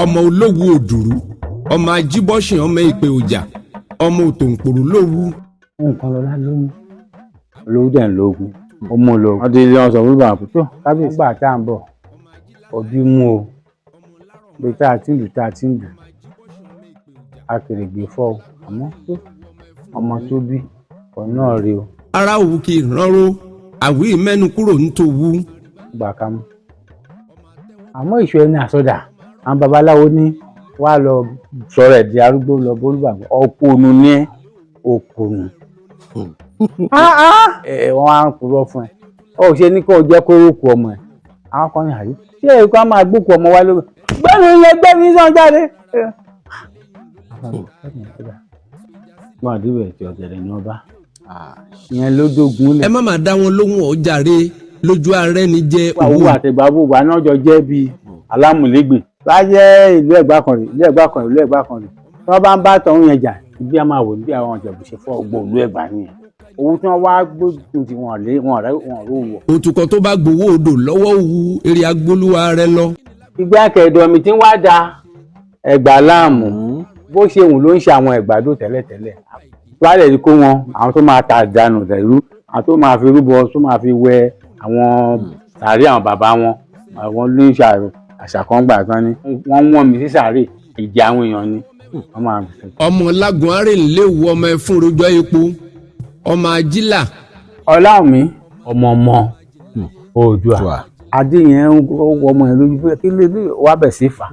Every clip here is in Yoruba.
Ọmọ Olówú Òdùrú, ọmọ Ajíbọ́sìn, ọmọ Ìpè Ọjà, ọmọ Òtòǹpòrò lówú. Nǹkan lọ́la lóyún, olówó dẹ̀ ń lóògùn, ó mú un lọ. Wọ́n ti lọ sọ fún bàbá tó kábíyèsí. Nígbà tá à ń bọ̀, òbí mú o bí tá a ti ń lù tá a ti ń lù akèrègbè fọ́ o, àmọ́ tó ọmọ tó bí ọ̀nà rè o. Ara òwú kì í ránró, àwí mẹ́nu kúrò ń tó wú. Gbà ká mú. Àmọ́ ìṣó ẹni àsọdà, àwọn babaláwo ní wàá lọ sọ̀rọ̀ ẹ̀ di arúgbó lọ bólúbàgbọ́ ọ̀pọ̀nù ní òpònù. Ẹ wọ́n á ń purọ́ fún ẹ, ó ṣe ní kó o jẹ́ kó rókù ọmọ ẹ. Àwọn kan ní àyè ṣé èkó á máa gbókù ọmọ wa lórí gbẹ́nu ilẹ̀ gbẹ́nu sàn jáde. Wọn àdúgbò ẹ̀ tí ọ̀gẹ̀dẹ̀ ní ọba ìyẹn ló dógun lẹ̀. Ẹ má máa dá wọn lóhùn ọ̀jàre lójú ààrẹ ní jẹ òwú àtẹ̀gbà gbogbo àná jọ jẹ́ bíi alámùlégbè. Bá jẹ́ ìlú Ẹ̀gbá kan rè, ìlú Ẹ̀gbá kan rè, ìlú Ẹ̀gbá kan rè, tí wọ́n bá ń bá tọ̀hún yẹn jà, ibi á máa wò ní bí àwọn Ìjẹ̀bú ṣe fọ́ gbogbo ìlú Ẹ̀gbá nìyẹn. Owó tí wọ́n wá gbógun tí wọ́n lé wọn rẹ́ wọn ró wọ̀. Òtùkọ̀ tó bá gbowó odò lọ́wọ́ òwú eré agbólúwa rẹ lọ. Ìgbà kẹ̀dọ̀ mi tí ń wá da Ẹ̀gbá láàmú, bó ṣe wù ló ń ṣe àwọn Ẹ̀gbádò tẹ́lẹ̀tẹ́lẹ̀. Wálẹ̀ ni kó wọn, àwọn tó máa ta dànù tẹ̀lú, àwọn tó máa fi rúbọ, tó máa fi wẹ àwọn sàárè àwọn bàbá wọn, àwọn ló ń ṣe àṣà kan gbà tán ni wọ́n wọ́n mi sí sàárè ìjà àwọn èèyàn ni wọ́n máa. Ọmọ lágùn arìnléwu, ọmọ ẹfun rojọ́ epo, ọmọ ajílà. Ọláwùmí ọmọ ọmọ Oòduà adé yẹn ń wọ ọmọ yẹn lójú pé kí ló wà bẹ̀ sí fà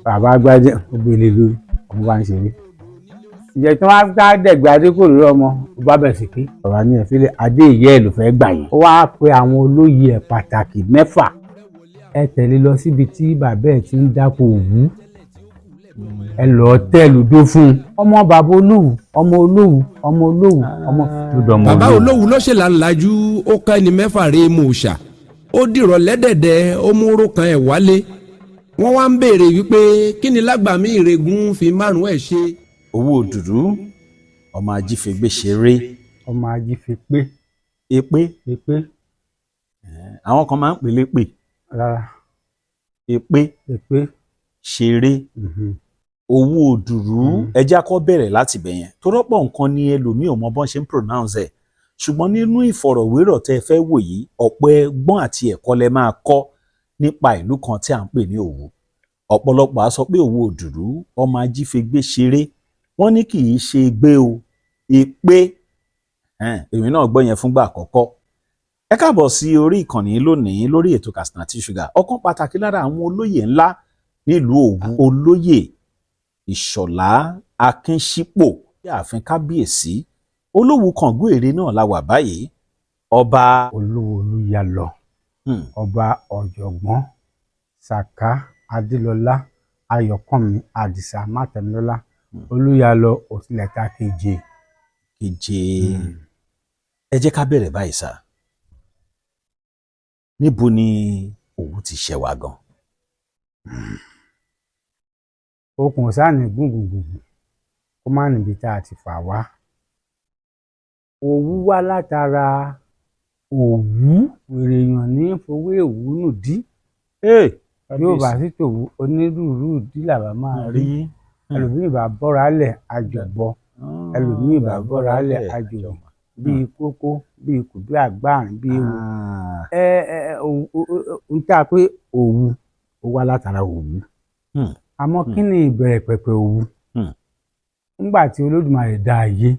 bàbá agbájẹ ó gbé lé lórí, ọmọ bá ń ṣeré. Ìjẹ́ tí wọ́n á gbá dẹ̀gbẹ́ adé kò lórí ọmọ, ó bá bẹ̀ sí pé bàbá ní ẹ̀fílẹ̀ adé ìyá ẹ̀ ló fẹ́ gbà yẹn. Ó wá pe àwọn olóyè ẹ̀ pàtàkì mẹ́fà, ẹ tẹ̀lé lọ síbi tí bàbá ẹ̀ ti ń dáko òwú, ẹ lọ́ọ́ tẹ̀lú dó fún un. Ọmọ bàbá Olówù, ọmọ Olówù, ọmọ Olówù, ọmọ lọ́dọ̀ ọmọ Bàbá Olówù. Olówù ló ṣe làǹlàjú, ó ká ẹni mẹ́fà rèé mu òòṣà, ó dìrọ̀ lẹ́dẹ̀dẹ̀, ó mú oró kan ẹ̀ wálé. Wọ́n wá ń béèrè wípé kí ni lágbàmí ìrègùn fi márùn ẹ̀ ṣe. Owó Òdùrú, ọmọ ajífẹ́gbé ṣeré. Ọmọ ajífẹ́pé. Èpè. Èpè. Àwọn kan máa ń pè lépè. Rárá. Èpè. Èpè. Ṣeré. Owó Òdùrú, ẹ jẹ́ á kọ́ bẹ̀rẹ̀ láti bẹ̀ yẹn tó rọ́pọ̀ nǹkan ni ẹlòmíì ò mọ bọ́n ṣe ń pronounce ẹ̀, ṣùgbọ́n nínú ìfọ̀rọ̀wérọ̀ tẹ́ ẹ fẹ́ wò yìí, ọ̀pọ̀ ẹgbọ́n àti ẹ̀kọ́ lẹ máa kọ́ nípa ìlú kan tí à ń pè ní Òwu. Ọ̀pọ̀lọpọ̀ á sọ pé Òwu Òdùrú, ọmọ ajífẹ́gbé ṣeré, wọ́n ní kì í ṣe gbé o, èpè. Èmi náà gbọ́ yẹn fúngbà àkọ́kọ́. Ẹ káàbọ̀ sí orí ìkànnì lónìí lórí ètò Katsina Tea Sugar. Ọ̀kan pàtàkì lára àwọn olóyè ńlá nílùú Òwu, olóyè Ìṣọ̀lá Akínṣípò, ààfin kábíyèsí Olówú Kàngó Ère náà la wà báyìí. Ọba Olówó Olúyalọ, ọba ọ̀jọ̀gbọ́n Sàká Adélọlá Ayọ̀kànmí Àdìsá Mátẹ̀mílọ́lá Olúyalọ Òsínlẹ̀ta keje. Keje. Ẹ jẹ́ ká bẹ̀rẹ̀ báyìí sá, níbo ni Òwu ti ṣẹ̀ wá gan? Okùn sáà ní gùngùngùngùn kó má níbi tá a ti fà wá. Òwu wá látara òwú, wèrè èèyàn ní fowó èwú nù dí. Yóò bá sí tòwú, onírúurú ìdí làbá máa rí. Ẹlòmíì bá bọ́ra lẹ̀ àjọ̀bọ, ẹlòmíì bá bọ́ra lẹ̀ àjọ̀bọ, bíi kókó, bíi kùdú àgbáàrín, bíi ewu. Ẹ ẹ ń tá a pé Òwu ó wá látara òwú. Àmọ́ kí ni ìbẹ̀rẹ̀ pẹ̀pẹ̀ Òwu? Nígbà tí Olódùmarè dá ayé,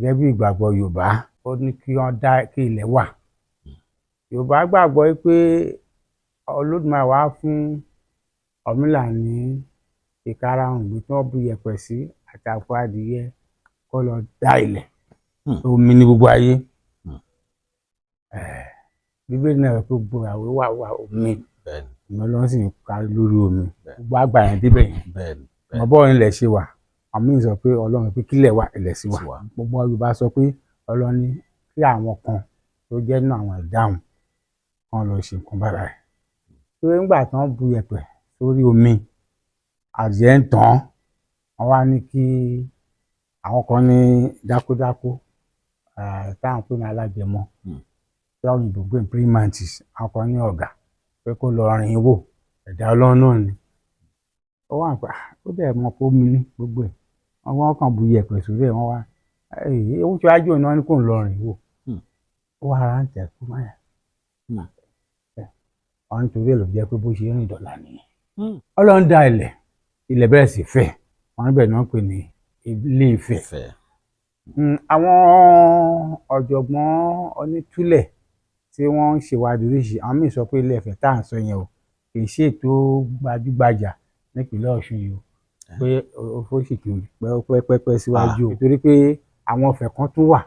gẹ́gẹ́ bí ìgbàgbọ́ Yorùbá, ó ní kí wọ́n dá kí ilẹ̀ wà. Yorùbá gbàgbọ́ pé Olódùmarè wá fún Ọ̀rúnmìlà ní ìkarahun ìgbín tí wọ́n bu yẹ̀pẹ̀ sí àti àpò adìyẹ kó lọ dá ilẹ̀. Omi ní gbogbo ayé. Bíbélì náà sọ pé gbogbo àwẹ̀ wà wà omi. Ìmọ̀ Ọlọ́run sì ń kárí lórí omi. Gbogbo àgbà yẹn débẹ̀ yẹn. Mọ̀ bọ́ọ̀ ilẹ̀ ṣe wà. Àwọn míì sọ pé Ọlọ́run pé kílẹ̀ wà, ilẹ̀ sì wà. Gbogbo Yorùbá sọ pé Ọlọ́run ní kí àwọn kan tó jẹ́ nínú àwọn ìdáhùn kan lọ ṣe nǹkan bára rẹ̀. Torí nígbà tí wọ́n bu yẹ̀pẹ̀ sórí omi, adìẹ ń tàn án, wọ́n wá ní kí àwọn kan ní dákúdákú, táwọn pè ní alágẹmọ, táwọn òyìnbó pè ní praying mantis, àwọn kan ní ọ̀gà, pé kó lọ rìn wò, ẹ̀dá Ọlọ́run náà ni. Ó wà pa, ó dẹ̀ mọ̀ pé omi ní gbogbo ẹ̀. Wọ́n kàn bu iyẹ̀pẹ̀ sórí ẹ̀, wọ́n wá owó tí wàá jò náà ní kò ń lọ rìn wò. Ó wá ara ń tẹ̀ kú máyà. Wọ́n nítorí ẹ̀ ló jẹ́ pé bó ṣe rìn dọ̀là nìyẹn. Ọlọ́run dá ilẹ̀, ilẹ̀ bẹ̀rẹ̀ sí fẹ̀, wọ́n níbẹ̀ náà pè ní Ilé Ifẹ̀. Àwọn ọ̀jọ̀gbọ́n onítúlẹ̀ tí wọ́n ń ṣèwádìí oríṣi, àwọn míì sọ pé Ilé Ifẹ̀ tá à ń sọ yẹn o kì í ṣe ètò gbajúgbajà nípínlẹ̀ Ọ̀ṣun yìí o, pé ó sì tún pẹ́pẹ́pẹ́ síwájú o, torí pé àwọn Ifẹ̀ kan tún wà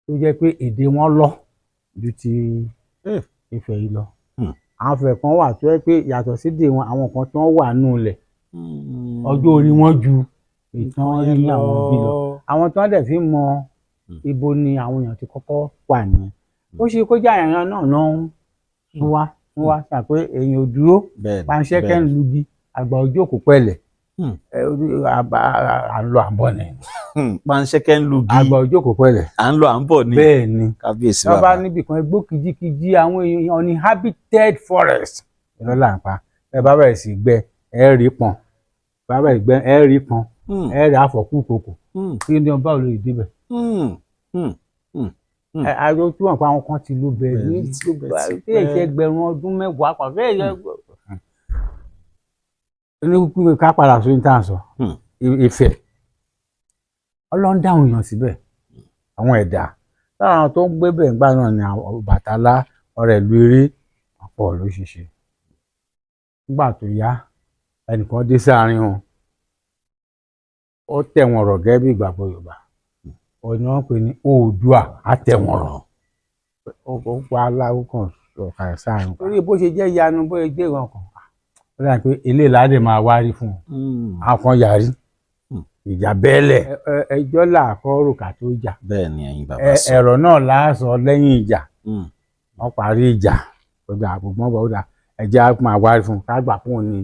tó jẹ́ pé èdè wọn lọ ju ti Ifẹ̀ yìí lọ. Àwọn Ifẹ̀ kan wà tó jẹ́ pé yàtọ̀ sídè wọn, àwọn kan tó wà nù ilẹ̀ ọjọ́ orí wọn ju ìtàn rí àwọn bí lọ. Àwọn tí wọ́n dẹ̀ fi mọ ibo ni àwọn èèyàn ti kọ́kọ́ wà nìyẹn. Ó ṣe kó jẹ́ àyàn náà náà ń wá ń wá sà pé èèyàn ò dúró, panṣẹ́kẹ́ ń lugi, àgbà ojú òkú pẹ̀lẹ́, à ń lọ à ń bọ̀ ni. Panṣẹ́kẹ́ ń lugi, àgbà ojú òkú pẹ̀lẹ́, à ń lọ à ń bọ̀ ni. Bẹ́ẹ̀ ni, kábíyèsí bàbá. Bàbá níbì kan igbó kìjikìji, àwọn èèyàn uninhabited forest ìrọ̀lá ń pa. Ẹ bá bẹ̀rẹ̀ sí gbẹ, ẹ rí pọn, bá bẹ̀rẹ̀ gbẹ, ẹ rí pọn, ẹ rí àfọ̀kù kòkò. Kí ni ọba olóyè débẹ̀? Àjọ tí wọn pa àwọn kan ti lu bẹ̀ ní tí èsì ẹgbẹ̀rún ọdún mẹ́wàá pa bẹ́ẹ̀ yẹ. Ní ká padà sóyún tá à ń sọ Ifẹ̀, Ọlọ́run dáhùn èèyàn síbẹ̀, àwọn ẹ̀dá lára àwọn tó ń gbé bẹ̀ ńgbà náà ni Ọbàtálá, ọ̀rẹ́ ìlú eré ọ̀pọ̀ ló ṣiṣẹ́. Nígbà tó yá, ẹnìkan dé sáàrin wọn, ó tẹ̀wọ̀n rọ̀ gẹ́gẹ́ bí ìgbàgbọ́ Yorùbá, ọ̀nà wọn pè ní Oòduà àtẹ̀wọ̀n rọ̀. Ó pa aláwọ̀ kan ọ̀kà sáàrin wọn. Torí bó ṣe jẹ́ ìyanu, bó ṣe jẹ́ ìran kan, ó dà pé eléyìí ládé máa wárí fún wọn. Àwọn kan yarí, ìjà bẹ́ẹ̀lẹ̀, ẹjọ́ là kọ́ rò ká tó jà. Bẹ́ẹ̀ ni ẹ̀yin bàbá sọ. Ẹ̀rọ náà láàsọ lẹ́yìn ìjà. Wọ́n parí ìjà, ó dà gbogbo ọgbà, ó dà ẹjẹ́ á máa wárí fún un, ká gbà fún òun ní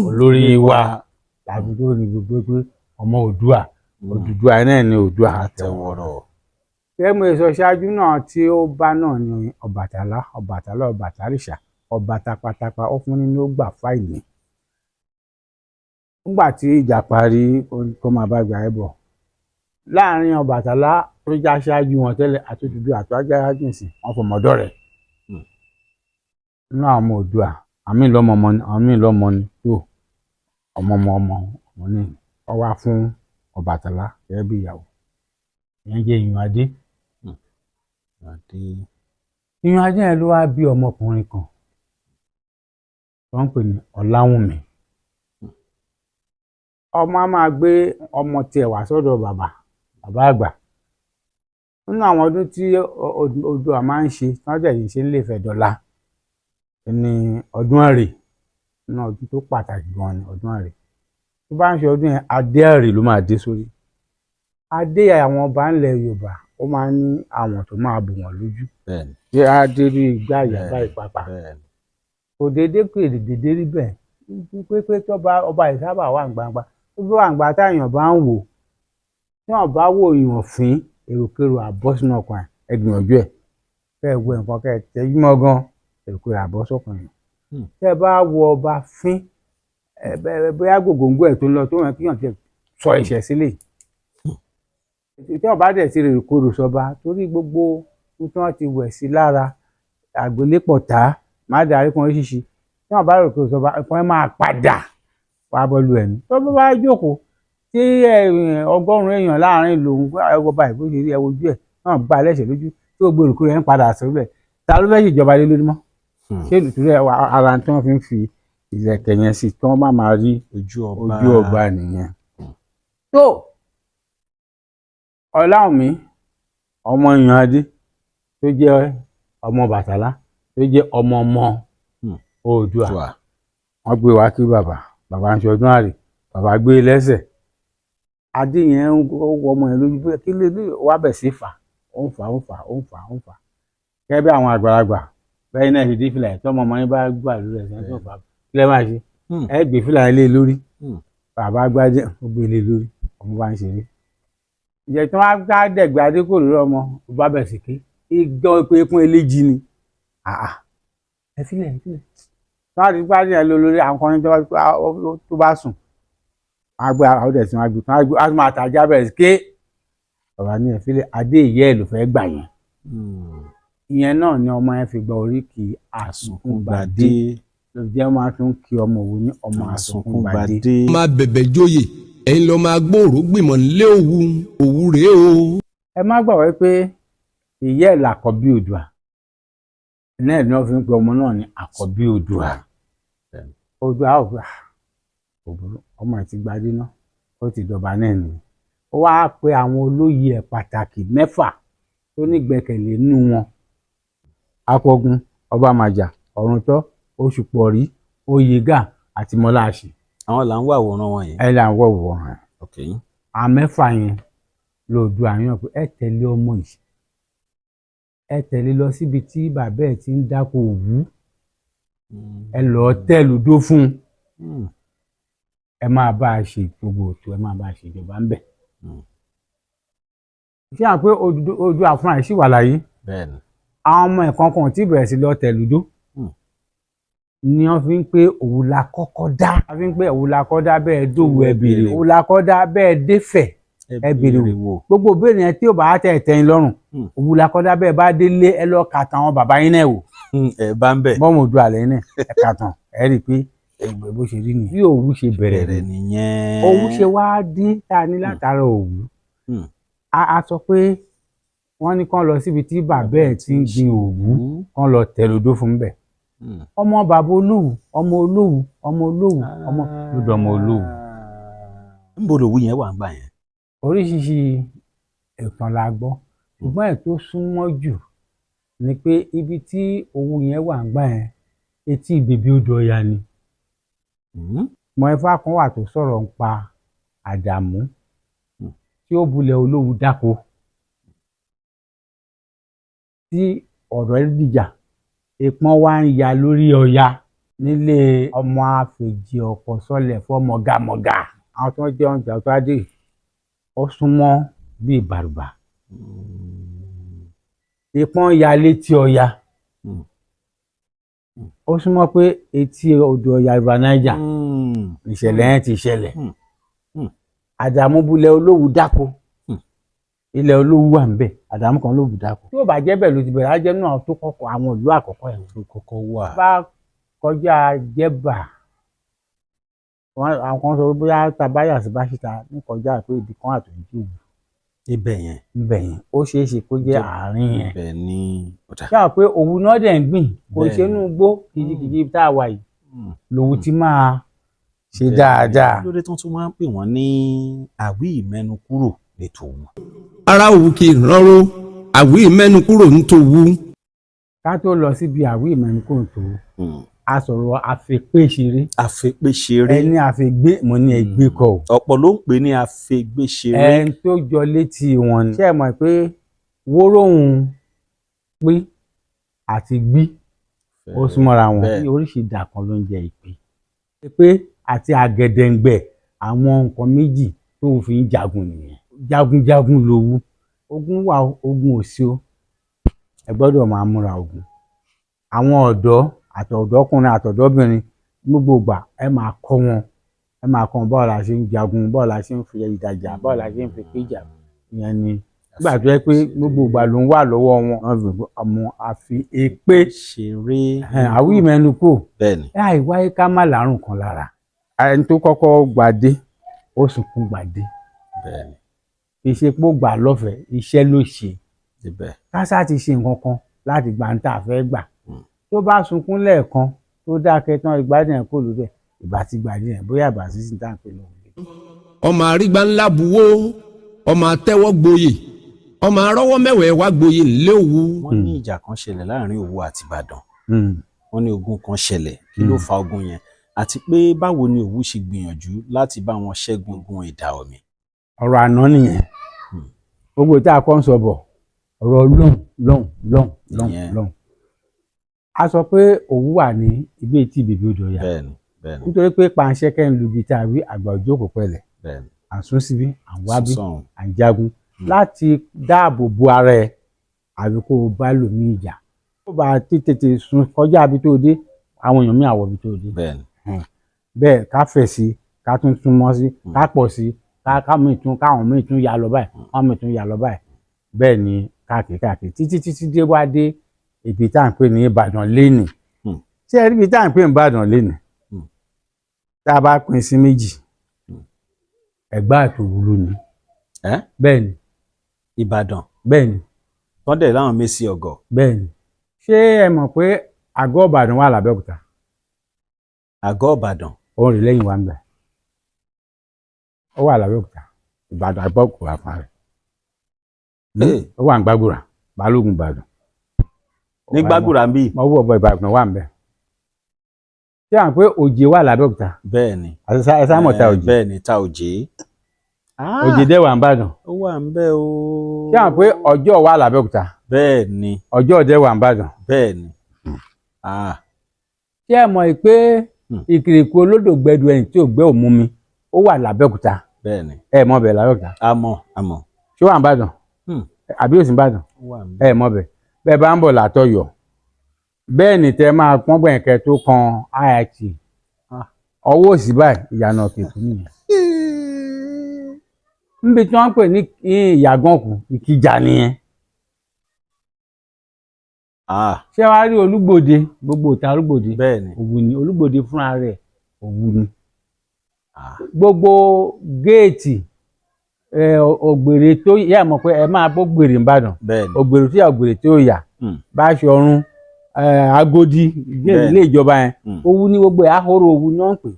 olórí wa tàbí tó ní gbogbo pé ọmọ Oòduà, Odùduwà náà ni Oòduà àtẹ̀wọ̀rọ̀. Kẹ́mi sọ ṣáájú náà tí ó bá náà ni Ọbàtálá, Ọbàtálá, Ọbàtálìṣà, ọba tapatapa, ó fún nínú ó gbà fáìní. Nígbà tí ìjà parí, kó máa bá gbà ẹ bọ̀. Láàárín Ọbàtálá tó já ṣáájú wọn tẹ́lẹ̀ àti Odùduwà àti ajájú ìsìn, wọn fọmọdọ́ rẹ̀. Nínú àwọn ọmọ Oòduà, àmì lọ́mọ ọmọ ni, àmì lọ́mọ ni tó ọmọ ọmọ ọmọ ọmọ ní ọ wá fún Ọbàtálá gẹ́gẹ́ bí ìyàwó. Ìyẹn jẹ́ Ìyùn Adé. Ìyùn Adé yẹn ló wá bí ọmọkùnrin kan tó ń pè ní Ọláwùnmí. Ọmọ á máa gbé ọmọ tiẹ̀ wá sọ́dọ̀ bàbá, bàbá àgbà. Nínú àwọn ọdún tí Oòduà máa ń ṣe, tí wọ́n dẹ̀ yìí ṣe ń lè fẹ́ dọ̀la ní ọdún Àrè. Nínú ọdún tó pàtàkì gan ni ọdún Àrè. Tó bá ń ṣe ọdún yẹn, adé Àrè ló máa dé sórí. Adé àwọn ọba ńlẹ̀ Yorùbá, ó máa ń ní àwọn tó máa bù wọ́n lójú. Ṣé adé rí igbá ìyá báyìí pàpà? Kò déédéé pé déédéé rí bẹ́ẹ̀. Pé tọ́ba ọba yìí sábà wà ní gbangba. Tó bá wà ní gbangba táyàn bá ń wò, tí wọ́n bá wò èèyàn fín, èròkérò àbọ̀ sínú ọkàn ẹ̀, ẹ gbìyànjú ẹ̀. Kẹ́ ẹ wo nǹkan kẹ́ ẹ tẹ́jú mọ́ gan, èròkérò àbọ̀ sọ́kàn yẹn. Tẹ́ ẹ bá wo ọba fín, bóyá gògóńgò ẹ̀ tó ń lọ tó yàn kíyàn ti sọ ẹ̀ṣẹ̀ sílẹ̀. Tí wọ́n bá dẹ̀ ti rèrò sọba, torí gbogbo tí wọ́n ti wẹ̀ sí lára, àgbélépọ̀tá, má darí kan ṣíṣe. Tí wọ́n bá rèrò sọba, nǹkan máa padà wá bọ́lu ẹ̀mí. Tó bá wá jókòó tí ọgọ́rùn-ún èèyàn láàrin ìlú òun, ọba ìbò ṣe rí ẹ wojú ẹ̀, wọ́n gba ẹlẹ́ṣẹ̀ lójú tí gbogbo èrò rẹ̀ ń padà síbẹ̀. Ta ló fẹ́ ṣèjọba lé lórí mọ́? Ṣé ìtúrẹ́ ara tí wọ́n fi ń fi ìlẹ̀kẹ̀ yẹn sí tí wọ́n bá máa rí ojú ọba nìyẹn. Tó Ọláwùnmí ọmọ Ìyùn Adé tó jẹ́ ọmọ Bàtálá tó jẹ́ ọmọ ọmọ Oòduà, wọ́n gbé wá kí bàbá, bàbá ń ṣe ọdún Àrè, bàbá gbé lẹ́sẹ̀. Adé yẹn ń wọ ọmọ yẹn lójú pé kí lè wá bẹ̀ sí fà, ó ń fà, ó ń fà, ó ń fà, ó ń fà. Gẹ́gẹ́ bí àwọn àgbàlagbà bẹ́ẹ̀ náà ṣe dé fìlà yẹn, tọ́mọ ọmọ yín bá gbà lórí ẹ̀sẹ̀ tó fà, kí lẹ́ máa ṣe? Ẹ gbé fìlà yẹn lé lórí. Bàbá gbájẹ́ ó gbé lé lórí, ọmọ bá ń ṣeré. Ìjẹ́ tí wọ́n á dẹ̀gbẹ́ adé kò lórí ọmọ, ó bá bẹ̀ sí ké. Igán pé kún eléjì ni. Ẹ filẹ̀, ẹ filẹ̀. Tí wọ́n ti gbá ní ẹ lórí àwọn kan ní tó bá sùn, wọ́n á gbé àwọn ọdẹ tí wọ́n á gbé, wọ́n á tún máa tàjà bẹ̀rẹ̀ sí ké. Bàbá ní ẹ fílẹ̀, adé ìyá ẹ̀ ló fẹ́ gbà yẹn. Ìyẹn náà ni ọmọ yẹn fi gba oríkì Àsunkúngbadé. Ló jẹ́ máa tún kí ọmọ òun ní ọmọ Àsunkúngbadé. Máa bẹ̀bẹ̀ joyè, ẹ̀yin lọ́ọ́ máa gbòòrò gbìmọ̀ nílé Òwu, Òwu rèé o. Ẹ má gbàgbé pé ìyá ẹ̀ làkọ́bí Oòduà náà ni wọ́n fi ń pe ọmọ náà ní àkọ́bí Oòduà. Oòduà ò gbà òbúrú, ọmọ ẹ̀ ti gbadé náà, ó ti dọba náà nù. Ó wáá pe àwọn olóyè ẹ̀ pàtàkì mẹ́fà tó nígbẹ́kẹ̀lé nínú wọn: Akọgun, Ọbàmàjà, Ọ̀rúntọ́, Oṣùpọ̀rí, Oyègà àti Mọ́láṣì. Àwọn là ń wá àwòrán wọn yẹn. Ẹ là ń wọ̀ wọ̀ hàn. Àwọn mẹ́fà yẹn lòdù àyàn pé ẹ tẹ̀lé ọmọ yìí, ẹ tẹ̀lé lọ síbi tí bàbá ẹ̀ ti ń dáko òwú, ẹ lọ́ọ́ tẹ̀lúdó fún un, ẹ máa bá a ṣe gbogbo ètò, ẹ máa bá a ṣe ìjọba ń bẹ̀. Ṣé à ń pé Oòduà fúnra ẹ̀ ṣì wà láyé? Àwọn ọmọ ẹ̀ kankan tí bẹ̀rẹ̀ sí lọ tẹ̀lúdó ni wọ́n fi ń pé Òwu la kọ́kọ́ dá. Wọ́n fi ń pé Òwu la kọ́ dá bẹ́ẹ̀ dòwú ẹ bèrè, Òwu la kọ́ dá bẹ́ẹ̀ défẹ̀ ẹ bèrè wò. Gbogbo ìbéèrè yẹn tí ò bá tẹ̀ tẹ́yìn lọ́rùn, Òwu la kọ́ dá bẹ́ẹ̀ bá délé ẹ lọ́ọ́ ka tàwọn bàbá yín náà wò. Ẹ bá ń bẹ̀. Bọ́mù Oòduà lẹ́yìn náà ẹ kà tán, ẹ rí i pé ẹgbẹ́ bó ṣe rí nìyẹn. Bí Òwu ṣe bẹ̀rẹ̀ nìyẹn. Òwu ṣe wá dín tá a ní látara Òwu. A sọ pé wọ́n ní kán lọ síbi tí bàbá ẹ̀ ti ń gbin òwú, kán lọ tẹ̀lódó fún bẹ̀. Ọmọ bàbá Olówu, ọmọ Olówu, ọmọ Olówu, ọmọ lódò ọmọ Olówu. Níbo lòwú yẹn wà ń gbà yẹn? Oríṣiríṣi ìtàn la gbọ́, ṣùgbọ́n ẹ̀ tó súnmọ́ jù ni pé ibi tí Òwu yẹn wà ń gbà yẹn, etí bèbè odò Ọya ni. Mọ ifá kan wà tó sọ̀rọ̀ ń pa Àdàmú tí ó bulẹ̀ Olówu dáko, tí ọ̀rọ̀ ẹ̀ dìjà, ìpọ́n wa ń ya lórí Ọya nílé ọmọ àfẹ̀jì ọ̀pọ̀ sọlẹ̀ fọmọgàmọ̀gà. Àwọn tí wọ́n jẹ́ oúnjẹ tó adé ó súnmọ́ bíi bàrùbà. Ìpọ́n ya létí Ọya, ó súnmọ́ pé etí odò Ọya River Niger ìṣẹ̀lẹ̀ yẹn ti ṣẹlẹ̀. Àdàmú bulẹ̀ Olówu dáko, ilẹ̀ Olówu wà níbẹ̀, Àdàmú kan ló bù dáko. Tí ó bá jẹ́ bẹ́ẹ̀ ló ti bẹ̀rẹ̀, á jẹ́ náà tó kọ́kọ́ àwọn ìlú àkọ́kọ́ ẹ̀ tó kọ́kọ́ wà. Bá kọjá Jẹ́bà, àwọn kan sọ pé bóyá tabáyà sí Báṣítà ní kọjá pé ibì kan àtúntò wù. Ibẹ̀ yẹn. Ibẹ̀ yẹn ó ṣeé ṣe kó jẹ́ àárín yẹn. Ibẹ̀ ni ọ̀dà. Ṣé àwọn pé òwú náà dẹ̀ ń gbìn, kò ṣe inú igbó kìjikìji tá a wà yìí lòwú ti máa ṣe dáadáa. Lóde tó tún máa ń pè wọ́n ní àwí ìmẹ́nu kúrò lẹ́tọ̀ òwú. Ara òwú kì í ránró, àwí ìmẹ́nu kúrò ń tòwú. Ká tó lọ síbi àwí ìmẹ́nu kúrò ń tòwú, a sọ̀rọ̀ àfẹ́péṣeré. Àfẹ́péṣeré. Ẹni àfẹ́gbé mo ní ẹgbẹ́ kọ o. Ọ̀pọ̀ ló ń pè ní àfẹ́gbéṣeré. Ẹni tó jọ létí wọn ni. Ṣé ẹ mọ̀ pé wóróhùn pí àti gbí ó súnmọ́ra wọn? Oríṣi ìdà kan ló ń jẹ ìpè. Ìpè àti àgẹ̀dẹ̀ǹgbẹ̀ àwọn nǹkan méjì tó fi ń jagun nìyẹn. Jagunjagun lòwú. Ogun wà, ogun ò sí o. Ẹ gbọ́dọ̀ máa múra ogun. Àwọn ọ̀dọ́ àtọ̀dọ́kùnrin àtọ̀dọ́bìnrin gbogbo ìgbà ẹ máa kọ́ wọn, ẹ máa kọ́ wọn báwo la ṣe ń jagun, báwo la ṣe ń fi ìdàjà, báwo la ṣe ń fi péjà. Ìyẹn ni nígbà tó yẹ pé gbogbo ìgbà ló ń wà lọ́wọ́ wọn. Wọ́n fi ọmọ àfi èpè ṣeré. Àwí ìmẹ́nu kò. Bẹ́ẹ̀ni. Ẹ àìwáyé ká má làárùn kan lára. Ẹni tó kọ́kọ́ gbàdé ó sunkún gbàdé. Bẹ́ẹ̀ni. Kì í ṣe pé ó gbà lọ́fẹ̀ẹ́, iṣẹ́ ló ṣe. Kásá ti ṣe nǹkan kan láti gbà ń tà fẹ́ gbà. Tó bá sunkún lẹ́ẹ̀kan tó dákẹ́ tán ìgbádùn ẹ̀ kò lóde ìbá ti gbàdé ẹ̀ bóyá ìbá sísìn tá à ń pè lọ́wọ́. Ọmọ àrígbá ńlá buwó, ọmọ àtẹ́wọ́ gboyè, ọmọ arọ́wọ́ mẹ́wẹ̀ẹ́ wá gboyè ńlé Òwu. Wọ́n ní ìjà kan ṣẹlẹ̀ láàrin Òwu àti Ìbàdàn. Wọ́n ní ogun kan ṣẹlẹ̀, kí ló fa ogun yẹn? Àti pé báwo ni Òwu ṣe gbìyànjú láti bá wọn ṣẹ́gun ogun Ìdà Ọ̀mì? Ọ̀rọ̀ àná nìyẹn. Gbogbo tá a kọ́ ń sọ bọ̀, ọ̀rọ̀ lóhùn lóhùn lóhùn lóhùn lóhùn. A sọ pé Òwu wà ní ibi etí bèbè odò Ọya. Nítorí pé panṣẹ́kẹ́ ń lu ibi tá a wí àgbà òjò kò pẹ̀lẹ̀. À ń sún síbí, à ń wá bí, à ń jagun. Láti dáàbò bo ara ẹ, àbí kó o bá lòmí ìjà. Tó bá tètè sún kọjá ibi tó dé, Àwọn èèyàn míì àwọ̀ ibi tó dé. Bẹ́ẹ̀ni. Bẹ́ẹ̀ ká fẹ̀ sí, ká tún súnmọ́ sí, ká pọ̀ sí, ká míì tún, káwọn míì tún yà lọ báyìí, káwọn míì tún yà lọ báyìí. Bẹ́ẹ̀ ni káàkiri káàkiri títí títí dé wá dé ibi tá à ń pè ní Ìbàdàn lénìí. Ṣé ẹ rí ibi tá à ń pè ní Ìbàdàn lénìí? Tá a bá pín sí méjì, Ẹ̀gbá àti Òwu ló ní. Ẹ́? Bẹ́ẹ̀ ni. Ìbàdàn? Bẹ́ẹ̀ ni. Tán dẹ̀ láwọn Mèsì ọ̀gọ̀. Bẹ́ẹ̀ ni. Ṣé ẹ mọ̀ pé àgọ́ Ìbàdàn wà lábẹ́òkúta? Àgọ́ Ìbàdàn? Òun rè lẹ́yìn wa ń bẹ̀. Ó wà lábẹ́òkúta. Ìbàdàn àgbọ̀kù àfọ̀n rẹ̀. Ó wà ní Gbàgùrà, Balógun Ìbàdàn. Ní Gbàgùrà ń bí? Mo wọ ọ̀bọ Ìbàdàn wà ń bẹ̀. Ṣé à ń pé Òjé wà lábẹ́òkúta? Bẹ́ẹ̀ ni. Àti sámọ̀ta Òjé. Bẹ́ẹ̀ ni, ta Òjé. Òjé dẹ̀ wà ń Ìbàdàn. Ó wà ń bẹ̀ o. Ṣé à ń pé Ọjọ́ wà lábẹ́òkúta? Bẹ́ẹ̀ ni. Ọjọ́ dẹ̀ wà ń Ìbàdàn. Bẹ́ẹ̀ ni. Ṣé ẹ mọ̀ pé Ìkìrìkù olódò gbẹdu ẹni tí ò gbẹ́ òmu mi, ó wà lábẹ́òkúta? Bẹ́ẹ̀ ni. Ẹ mọ̀ bẹ̀ lábẹ́òkúta? A mọ̀, a mọ̀. Ṣé ó wà ń Ìbàdàn? Àbí ó sì ń Ìbàdàn? Ó wà ń bẹ̀. Ẹ mọ̀ bẹ̀. Bẹ́ẹ̀ bá ń bọ̀ látọ̀yọ́, bẹ́ẹ̀ ni tẹ máa pọ́n gbẹ̀ǹkẹ́ tó kan IIT. Ọwọ́ òsì báyìí, ìyànà Òkèkú nìyẹn. Níbi tí wọ́n ń pè ní Ìyàgànkù, Ìkìjà nìyẹn. Ṣé wàá rí Olúgbòde, gbogbo ìta Olúgbòde? Bẹ́ẹ̀ ni. Òwu ni Olúgbòde fúnra rẹ̀, Òwu ni. Gbogbo géètì Ògbèrè tó yẹ mọ̀ pé ẹ máa bó gbèrè Ìbàdàn. Bẹ́ẹ̀ ni. Ògbèrè tó yà, Ògbèrè tó yà. Báṣọ̀run, Agodi, ilé ìjọba yẹn. Òwu ní gbogbo ẹ̀, ahoro Òwu ni wọ́n ń pè.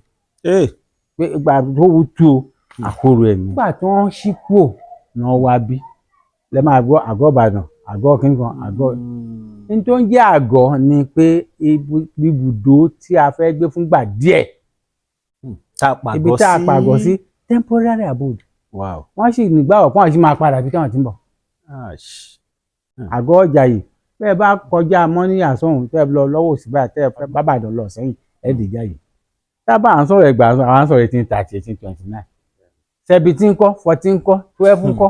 Pé ìgbà tó wu tú o, àhoro ẹ̀ ni. Nígbà tí wọ́n ṣí kúò náà wá bí. Lẹ máa gbọ́ àgọ́ Ìbàdàn, àgọ́ kínkan, àgọ́. Ní tó ń jẹ́ àgọ́ ni pé ibùdó tí a fẹ́ gbé fúngbà díẹ̀. Tá a pàgọ́ sí. Ibi tá a pàgọ́ sí, temporary abode. Wow. Wọ́n sì nígbà ọ̀pọ̀ àwọn sì máa padà bí táwọn ti ń bọ̀. Àgọ́ ọjà yìí, bẹ́ẹ̀ bá kọjá mọ́níyà sọ́hùn, tẹ́ ẹ lọ lọ́wọ́ òsì báyìí, tẹ́ ẹ fẹ́ bá Ìbàdàn lọ sẹ́yìn, ẹ̀ dìjà yìí. Tábà à ń sọ̀rọ̀ ẹgbàá, à ń sọ̀rọ̀ 1830, 1829. 17 ńkọ́, 14 ńkọ́, 12 ńkọ́?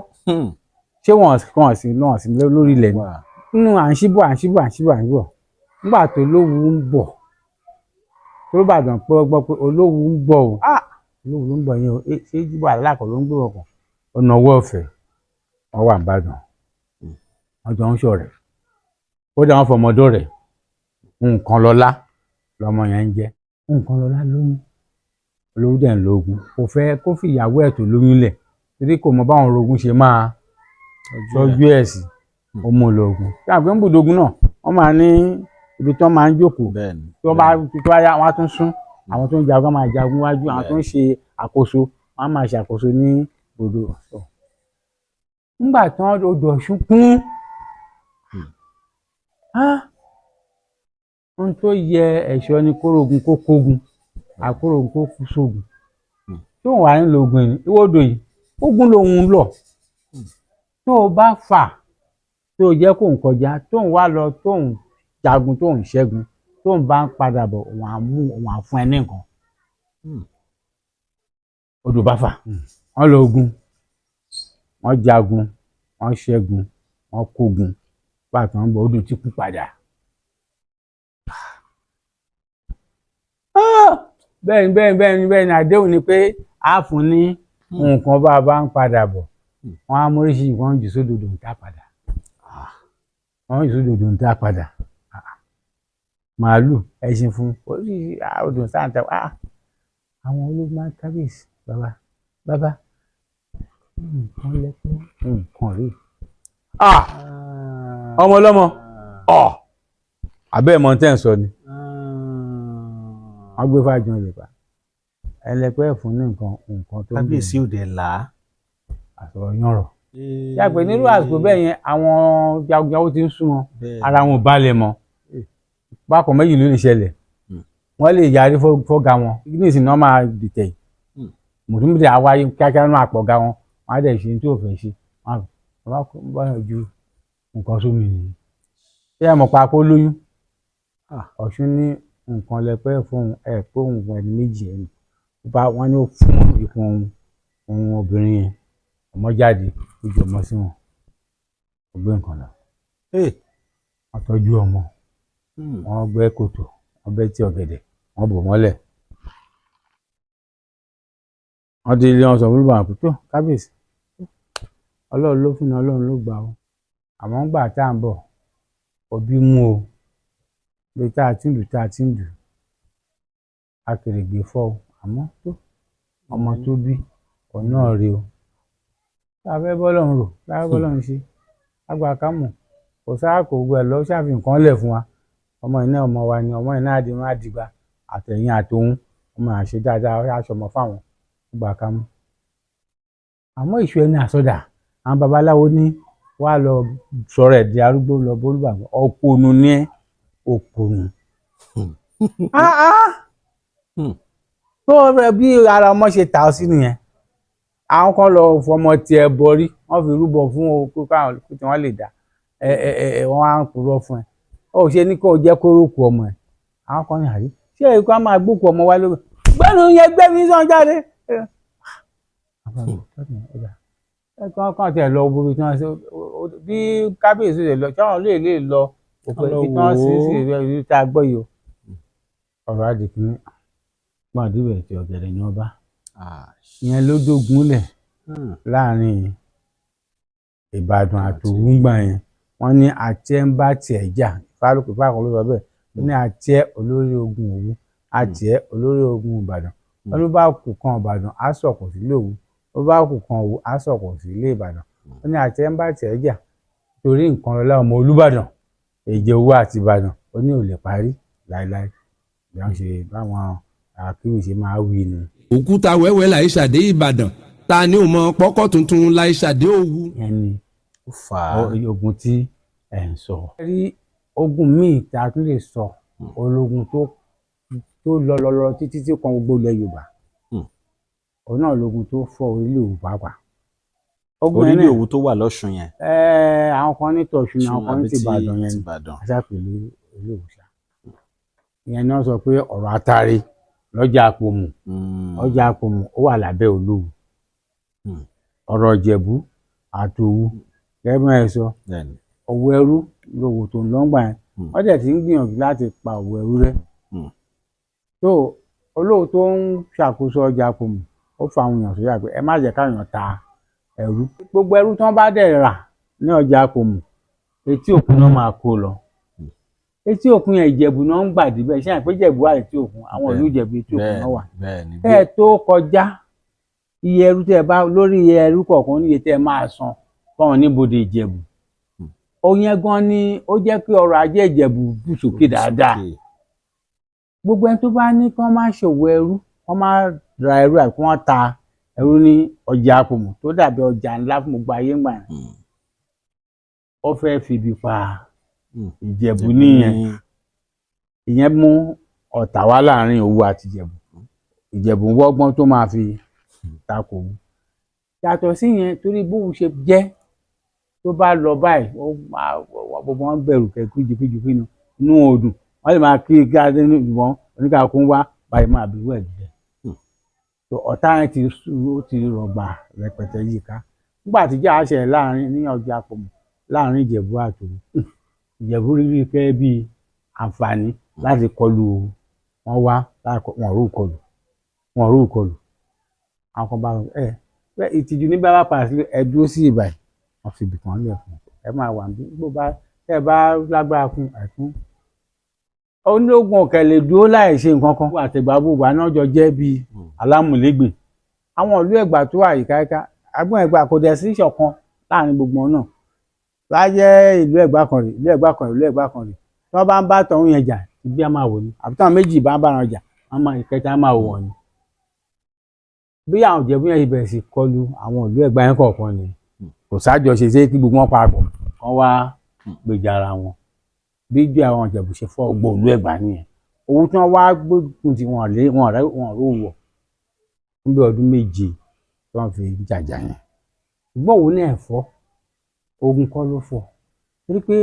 Ṣé wọ́n kàn sí náà sí lórí ilẹ̀ ni? Nínú à ń ṣíbọ̀, à ń ṣíbọ̀, à ń ṣíbọ̀, à ń ṣíbọ̀. Nígbà tó Olówu ń bọ̀, tó Ìbàdàn pé ó gbọ́ pé Olówu ń bọ̀ o. Olówu ló ń bọ̀ yẹn o. Ṣé Jíbọ̀ Aláàkọ́ ló ń gbé ọkàn? Ọ̀nà ọwọ́ ọ̀fẹ́, wọ́n wà n'Ìbàdàn. Wọ́n jọ ń ṣọ̀rẹ́. Kódà wọ́n fọmọdọ́ rẹ̀. Nǹkan lọ́lá lọmọ yẹn ń jẹ́. Nǹkan lọ́lá lóyún. Olówú dẹ̀ ń lo ogun. Kò fẹ́ kó fi ìyàwó ẹ̀ tó lóyún lẹ̀. Torí kò mọ báwọn orogún ṣe máa tọ́jú ẹ̀ sí. Ó mú un lọ ogun. Ṣé àgbẹ̀ ń bùdógún náà? Wọ́n máa ní ibi tí wọ́n máa ń jókòó. Bẹ́ẹ̀ni. Tí wọ́n bá tó bá yá, wọ́n á tún sún. Àwọn tó ń jagun máa jagun wájú, àwọn tó ń ṣe àkóso, wọ́n á máa ṣàkóso ní ibùdó. Nígbà tí wọ́n odò Ọ̀ṣun kún, ohun tó yẹ ẹ̀ṣọ́ ni kórógun kó kógun, àkórógun kó kú sógun. Tó wà nílò ogun yìí, ìwọ odò yìí, ogun lòun lọ. Tó o bá fà, tó o jẹ́ kó ń kọjá, tó ń wá lọ, tó ń jagun, tó ń ṣẹ́gun, tó ń bá ń padà bọ̀, òun á mú, òun á fún ẹ ní nǹkan. Odò bá fà, wọ́n lọ ogun, wọ́n jagun, wọ́n ṣẹ́gun, wọ́n kógun. Bá a tàn ń bọ̀, odò ti kú padà. Bẹ́ẹ̀ni, bẹ́ẹ̀ni, bẹ́ẹ̀ni, bẹ́ẹ̀ni, àdéhùn ni pé a fún ní nǹkan bá a bá ń padà bọ̀. Wọ́n á móríṣi, wọ́n jù sódò odò ń ta padà. Wọ́n jù sódò odò ń ta padà. Màálù, ẹṣin fún oríṣiríṣi odò sáǹtà. Àwọn ológun máa ń kábíyèsí, bàbá, bàbá, nǹkan lẹ́kún, nǹkan rèé. Ọmọ ọlọ́mọ, abẹ́ ẹ̀ mọ̀ tẹ́ ń sọ ni. Wọ́n gbé fájọ rẹ̀ pa. Ẹlẹ́pẹ́ fún ní nǹkan, nǹkan tó ń bẹ̀rẹ̀. Kábíyèsí ò dẹ̀ là á. Àsọ̀rọ̀ yànrọ̀. Yàgbẹ́ nírú àsìkò bẹ́ẹ̀ yẹn, àwọn jagunjagun ti ń sún wọn. Ara wọn ò balẹ̀ mọ́. Bákan méjì ló lè ṣẹlẹ̀. Wọ́n lè yarí fọ́gà wọn. Ní ìsìn náà máa dìtẹ̀ yìí. Mùtúmùtù àwáyé kíákíá náà àpọ̀gà wọn. Wọ́n á dẹ̀ ṣe ní tí ò fẹ́ ṣe. Wọ́n á bá ju nǹkan sómi nìyí. Ṣé ẹ mọ̀ pa kó lóyún? Ọ̀ṣun ní nǹkan lẹ́pẹ́ fún ẹ pé òun ẹni méjì ẹni. Bá wọn ní ó fún ìfún òun obìnrin yẹn. Ọmọ jáde, ó ju ọmọ sí wọn. Ó gbé nǹkan lọ. Wọ́n tọ́jú ọmọ. Wọ́n gbẹ́ kòtò. Wọ́n bẹ́ tí ọ̀gẹ̀dẹ̀, wọ́n bò mọ́lẹ̀. Wọ́n dé ilé, wọn sọ fún Olúbàdàn pé, tó kábíyèsí, Ọlọ́run ló fún ni, Ọlọ́run ló gbà o. Àmọ́ ńgbà tá à ń bọ̀, òbí mú o, bí tá a ti ń lù, tá a ti ń lù, akèrègbè fọ́ o. Àmọ́ tó ọmọ tó bí ọ̀nà rè o, tá a fẹ́ bọ́lọ́run rò, tá a fẹ́ bọ́lọ́run ṣe àgbà kámù kò sáà kò gbẹ lọ ṣàfihàn nǹkan lẹ̀ fún wa. Ọmọ yìí náà, ọmọ wa ni ọmọ yìí náà, àdìrún àdìgbà àtẹ̀yìn àtòun ọmọ àṣẹ dáadáa, aṣọmọ fáwọn gbà kámú. Àmọ́ ìṣù ẹni àsọdà, àwọn babaláwo ní wàá lọ sọ̀rọ̀ ẹ̀ di arúgbó lọ bólúbàgbọ́, òpònú ni ẹ́, òpònú. Tó rẹ bí ara ọmọ ṣe tà ọ sí nìyẹn. Àwọn kan lọ fọmọ tiẹ̀ bọrí, wọ́n fi rúbọ fún o pé káwọn tí wọ́n lè dá ẹ ẹ ẹ wọ́n á ń purọ́ fún ẹ. Ó ṣe ní kó o jẹ́ kó rókù ọmọ ẹ. Àwọn kan ní àrí ṣé èyí kan máa gbókù ọmọ wa lórí gbẹ́nu yẹn, gbẹ́mi sàn jáde. Ẹ kàn tiẹ̀ lọ gbogbo tí wọ́n ṣe bí kábíyèsí rẹ̀ lọ tí wọ́n lè lọ òpè Lọ tí wọ́n sì wò ó. Sì rẹ̀ tá a gbọ́ yìí o. Ọ̀rọ̀ àdìgún gbọ́n àdìbẹ̀ tí ọ̀gẹ̀dẹ̀ ni wọ́n bá ìyẹn ló dógun lẹ̀ láàrin Ìbàdàn àti Òwúngbà yẹn. Wọ́n ní àti ẹ̀ ń bá tiẹ̀ jà Fálùkù Fáàkùn ló sọ bẹ́ẹ̀. Ó ní àti ẹ̀ olórí ogun Òwu, àti ẹ̀ olórí ogun Ìbàdàn. Wọ́n ló bá kù kan Ìbàdàn, á sọ̀kò sílé Òwu. Ó bá kù kan Òwu, á sọ̀kò sílé Ìbàdàn. Ó ní àti ẹ̀ ń bá tiẹ̀ jà torí nǹkan lọ́lá ọmọ Olúbàdàn, èjì Òwu àti Ìbàdàn, ó ní ò lè parí láéláé. Bí wọ́n ṣe báwọn akéwì ṣe máa wí nu. Òkúta wẹ́wẹ́ láì ṣàdé Ìbàdàn, ta ni ò mọ pọ́kọ́ tuntun láì ṣàdé Òwu. Ìyẹn ni Ó fà á. Ogun tí ẹ̀ ń sọ. Rí ogun míì tá a tún lè sọ, ológun tó lọ lọ lọ títí tí kan gbogbo ilẹ̀ Yorùbá. Òun náà lógun tó fọ́ orílẹ̀ Òwu pàápàá. Ogun yẹn Orílẹ̀ náà Òwu tó wà lọ́ṣun yẹn. Àwọn kan ní tọ̀ṣun, àwọn kan ní àbí ti Ìbàdàn yẹn ni. Ìbàdàn. Aṣápèlú orílẹ̀ Òwu ṣá. Ìyẹn náà sọ pé ọ̀rọ̀ atare lọ́jà Àpòmù. Ọjà Àpòmù ó wà lábẹ́ Olúwu. Ọ̀rọ̀ Ìjẹ̀bú àtòwu gẹ́gẹ́ bí wọ́n ṣe sọ, òwò ẹrú lòwò tó ń lọ́ngbà yẹn. Wọ́n dẹ̀ ti ń gbìyànjú láti pa òwò ẹrú rẹ́. Tó Olówu tó ń ṣàkóso ọjà Àpòmù, ó fa àwọn èèyàn sóyà pé ẹ má jẹ́ káwọn ta ẹrú. Gbogbo ẹrú tí wọ́n bá dẹ̀ rà ní ọjà Àpòmù, etí òkun náà máa kó lọ. Etí òkun yẹn, Ìjẹ̀bú náà ń gbà débẹ̀. Ṣé àìpé Ìjẹ̀bú wà létí òkun? Àwọn ìlú Ìjẹ̀bú etí òkun náà wà. Bẹ́ẹ̀ni. Kẹ́ ẹ tó kọjá, iye ẹrú tẹ́ ẹ bá lórí iye ẹrú kọ̀ọ̀kan níye tẹ́ ẹ máa san fáwọn oníbodè Ìjẹ̀bú. Òun yẹn gan ni ó jẹ́ kí ọrọ̀ ajé Ìjẹ̀bú bù sókè dáadáa. Gbogbo ẹni tó bá ní kí wọ́n má ṣòwò ẹrú, kí wọ́n má ra ẹrú àbí kí wọ́n ta ẹrú ní ọjà Àpòmù tó dàbí ọjà ńlá fún gbogbo ayé ńgbà yẹn, ó fẹ́ fi ibi pa Ìjẹ̀bú nìyẹn. Ìyẹn mú ọ̀tá wá láàrin Òwu àti Ìjẹ̀bú. Ìjẹ̀bú ń wọ́gbọ́n tó máa fi takò Òwu. Yàtọ̀ sí yẹn, torí bóun ṣe jẹ́, tó bá lọ báyìí, ó máa gbogbo wọn bẹ̀rù kẹ́kú jìkújìkú inú inú odùn, wọ́n lè máa kí kí adé ní ìbọn oníkàkú ń wá báyìí máa bí wẹ̀ díẹ̀. Tó ọ̀tá yẹn ti ó ti rọ̀gbà rẹpẹtẹ yìí ká nígbà tí ìjà ṣẹlẹ̀ láàrin ní ọjà Àpòmù láàrin Ìjẹ̀bú àti Òwu. Ìjẹ̀bú rí gẹ́gẹ́ bí àǹfààní láti kọlu Òwu. Wọ́n wá wọn ò kọlù, wọn ò kọlù. Àwọn kan bá ẹ bẹ́ẹ̀ ìtìjú ní bá wà padà sílé, ẹ dúró sí ìbàyìí. Wọ́n fi ibìkan lẹ̀ fún ẹ máa wà níbí bó bá tẹ́ ẹ bá lágbára fún ẹ̀kún. Ológun ọ̀kẹ́ lè dúró láì ṣe nǹkan kan. Àtẹ̀gbà gbogbo àná jọ jẹ́ bíi alámùlégbè. Àwọn ìlú Ẹ̀gbá tó wà yíkáyíká agbọ́n Ẹ̀gbá, kò dẹ̀ sí ìṣọ̀kan láàrin gbogbo wọn náà. Bá jẹ́ ìlú Ẹ̀gbá kan rè, ìlú Ẹ̀gbá kan rè, ìlú Ẹ̀gbá kan rè, tí wọ́n bá ń bá tọ̀hún yẹn jà, ibi á máa wò ni. Àbí táwọn méjì bá ń bára wọn jà, wọ́n máa ìkẹta á máa wò wọ́n ni. Bí àwọn Ìjẹ̀bú yẹn ṣe bẹ̀rẹ̀ sí kọlu àwọn ìlú Ẹ̀gbá yẹn kọ̀ọ̀kan ni, kò sájọṣe ṣé kí gbogbo wọn papọ̀ kán wá gbèjà ara wọn. Bí bí àwọn Ìjẹ̀bú ṣe fọ́ gbogbo ìlú Ẹ̀gbá nìyẹn. Owó tí wọ́n wá gbógun tí wọ́n lé wọn rẹ́ wọn ró wọ̀ fún bí ọdún 7 tí wọ́n fi jàjà yẹn. Ṣùgbọ́n òun náà fọ́, ogun kọ́ ló fọ́, torí pé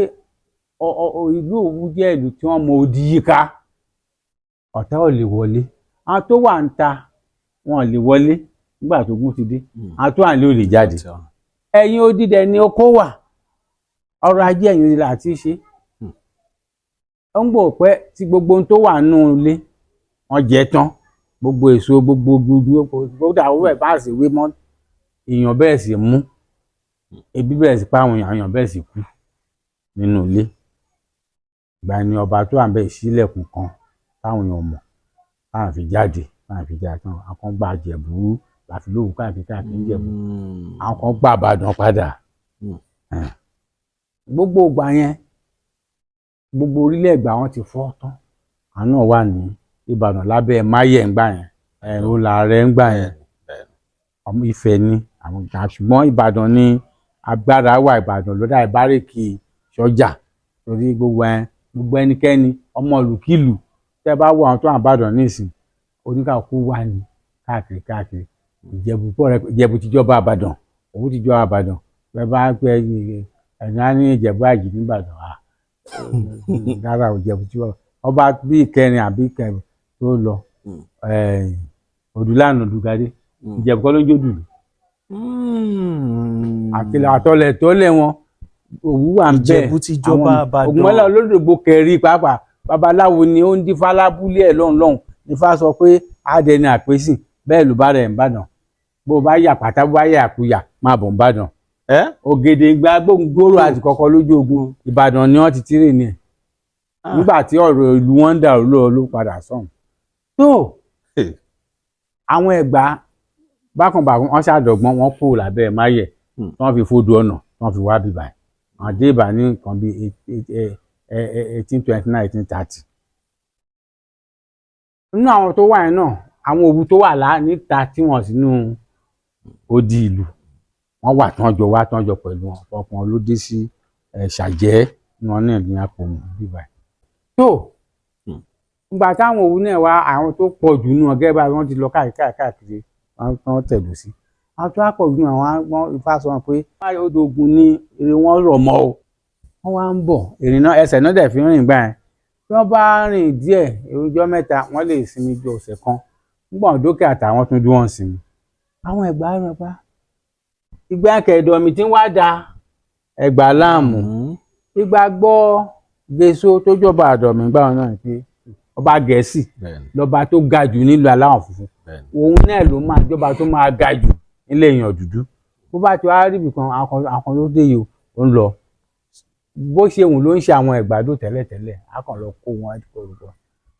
ìlú Òwu jẹ́ ìlú tí wọ́n mọ odi yíká, ọ̀tá ò lè wọlé. Àwọn tó wà ń ta wọn ò lè wọlé nígbà tó ogun ti dé, àwọn tó wà nílé ò lè jáde. Ẹ̀yìn odi dẹ̀ ni oko wà, ọrọ̀ ajé ẹ̀yìn odi là ti ṣe. Ó ń gbọ́ pẹ́ tí gbogbo ohun tó wà nínú ilé wọ́n jẹ tán, gbogbo èso, gbogbo gbogbo kódà owó ẹ̀ bá sì wé mọ́, èèyàn bẹ́ẹ̀ sì mú ebi bẹ̀rẹ̀ sí pa àwọn èèyàn, èèyàn bẹ́ẹ̀ sì kú nínú ilé. Ìgbà ni ọba tó wà ń bẹ̀ ṣílẹ̀kùn kan táwọn èèyàn mọ̀, táwọn fi jáde, táwọn fi jáde tán. Àwọn kan gba Ìjẹ̀bú láfi lóhùn káàkiri káàkiri Ìjẹ̀bú, àwọn kan gba Ìbàdàn padà. Gbogbo ìgbà yẹn, gbogbo orílẹ̀ Ẹ̀gbá wọn ti fọ́ tán. Àwọn náà wà ní Ìbàdàn lábẹ́ Máyẹ̀ ńgbà yẹn, ó làárẹ̀ ńgbà yẹn, ọmọ Ifẹ̀ ni àwọn ìgbà, ṣùgbọ́n Ìbàdàn ní agbára wà. Ìbàdàn ló dá ìbárèkì sọ́jà, torí gbogbo ẹ gbogbo ẹnikẹ́ni ọmọ ìlúkìlú tẹ́ bá wo àwọn tó wà Ìbàdàn nísìn, oníkàkú wà ní káàkiri káàkiri. Ìjẹ̀bú pọ̀ rẹ, Ìjẹ̀bú ti jọba Ìbàdàn, Òwú ti jọba Ìbàdàn. Bẹ́ẹ̀ bá pẹ́ ẹ̀yìn á ní Ìjẹ̀bú àjì ní Ìbàdàn, à rárá, Ìjẹ̀bú ti wà. Ọba bíi kẹrin àbí kẹrin tó lọ, Odùlànà Odùgadé, Ìjẹ̀bú kọ́ ló ń jó dùlù àti àtọlẹ̀ tó lẹ̀ wọn, Òwú wà ń bẹ̀. Ìjẹ̀bú ti jọba Ìbàdàn. Ògúnmọ́lá Olódògbò kẹrí pàápàá, babaláwo ni, ó ń dífá lábúlé ẹ̀ lọ́hùn lọ́hùn. Ifá sọ pé adẹni àpèsìn bẹ́ẹ̀ ló bá rẹ̀ ń bàdàn, bó o bá yà pátá, bó bá yà àkúyà, máa bọ̀ ń bàdàn. Ògèdèngbà gbóngbóró àti kọ̀kọ́ lójú ogun, Ìbàdàn ni wọ́n ti tírè ní ẹ̀. Nígbà tí ọ̀rọ̀ ìlú wọn ń dàrú lọ́wọ́ ló padà sọ̀hún tó àwọn Ẹ̀gbá bákanbàkan wọ́n ṣàdọ̀gbọ́n wọn kúrò lábẹ́ Máyẹ̀, tí wọ́n fi fodò ọ̀nà, tí wọ́n fi wá bíbá ẹ̀. Àwọn dé ìbà ní nǹkan bíi 1829, 1830. Nínú àwọn tó wà yẹn náà, àwọn Òwu tó wà lá níta tí wọ́n sínú odi ìlú, wọ́n wà tán jọ wá tán jọ pẹ̀lú wọn. Ọ̀pọ̀ ló dé sí Ṣàjẹ́ wọn náà ní Àpòmù bíbá ẹ̀. Tó ìgbà táwọn Òwu náà wá, àwọn tó pọ̀ jù nínú wọn, gẹ́gẹ́ bá wọ́n ti lọ káàkiri káàkiri, wọ́n tẹ̀dó sí àwọn tó wá pọ̀ jù nínú àwọn. Ifá sọ wọn pé odò Ògùn ni èrè wọn rọ̀ mọ́ o. Wọ́n wá ń bọ̀, èrè náà ẹsẹ̀ náà dẹ̀ fi ń rìn gbà yẹn. Tí wọ́n bá rìn díẹ̀, ọjọ́ 3 wọ́n lè sinmi ju ọ̀sẹ̀ kan. Nígbà wọn dókè àtàwọn tún dúró wọn sinmi. Àwọn Ẹ̀gbá rẹ̀ pa ìgbà kẹ̀dọ̀mì tí ń wá da Ẹ̀gbá láàmú. Ìgbà gbọ́ Gèso tó jọba àdọ̀mí gbà wọn náà pé ọba Gẹ̀ẹ́sì lọ́ba tó ga jù nílùú aláwọ̀ funfun, òun náà ló máa jọba tó máa ga jù nílé èèyàn dúdú. Bó bá ti wá rí ibìkan, àwọn ló dé yìí, ó ń lọ bó ṣe wù ló ń ṣe. Àwọn Ẹ̀gbádò tẹ́lẹ̀tẹ́lẹ̀ á kàn lọ kó wọn kó wọn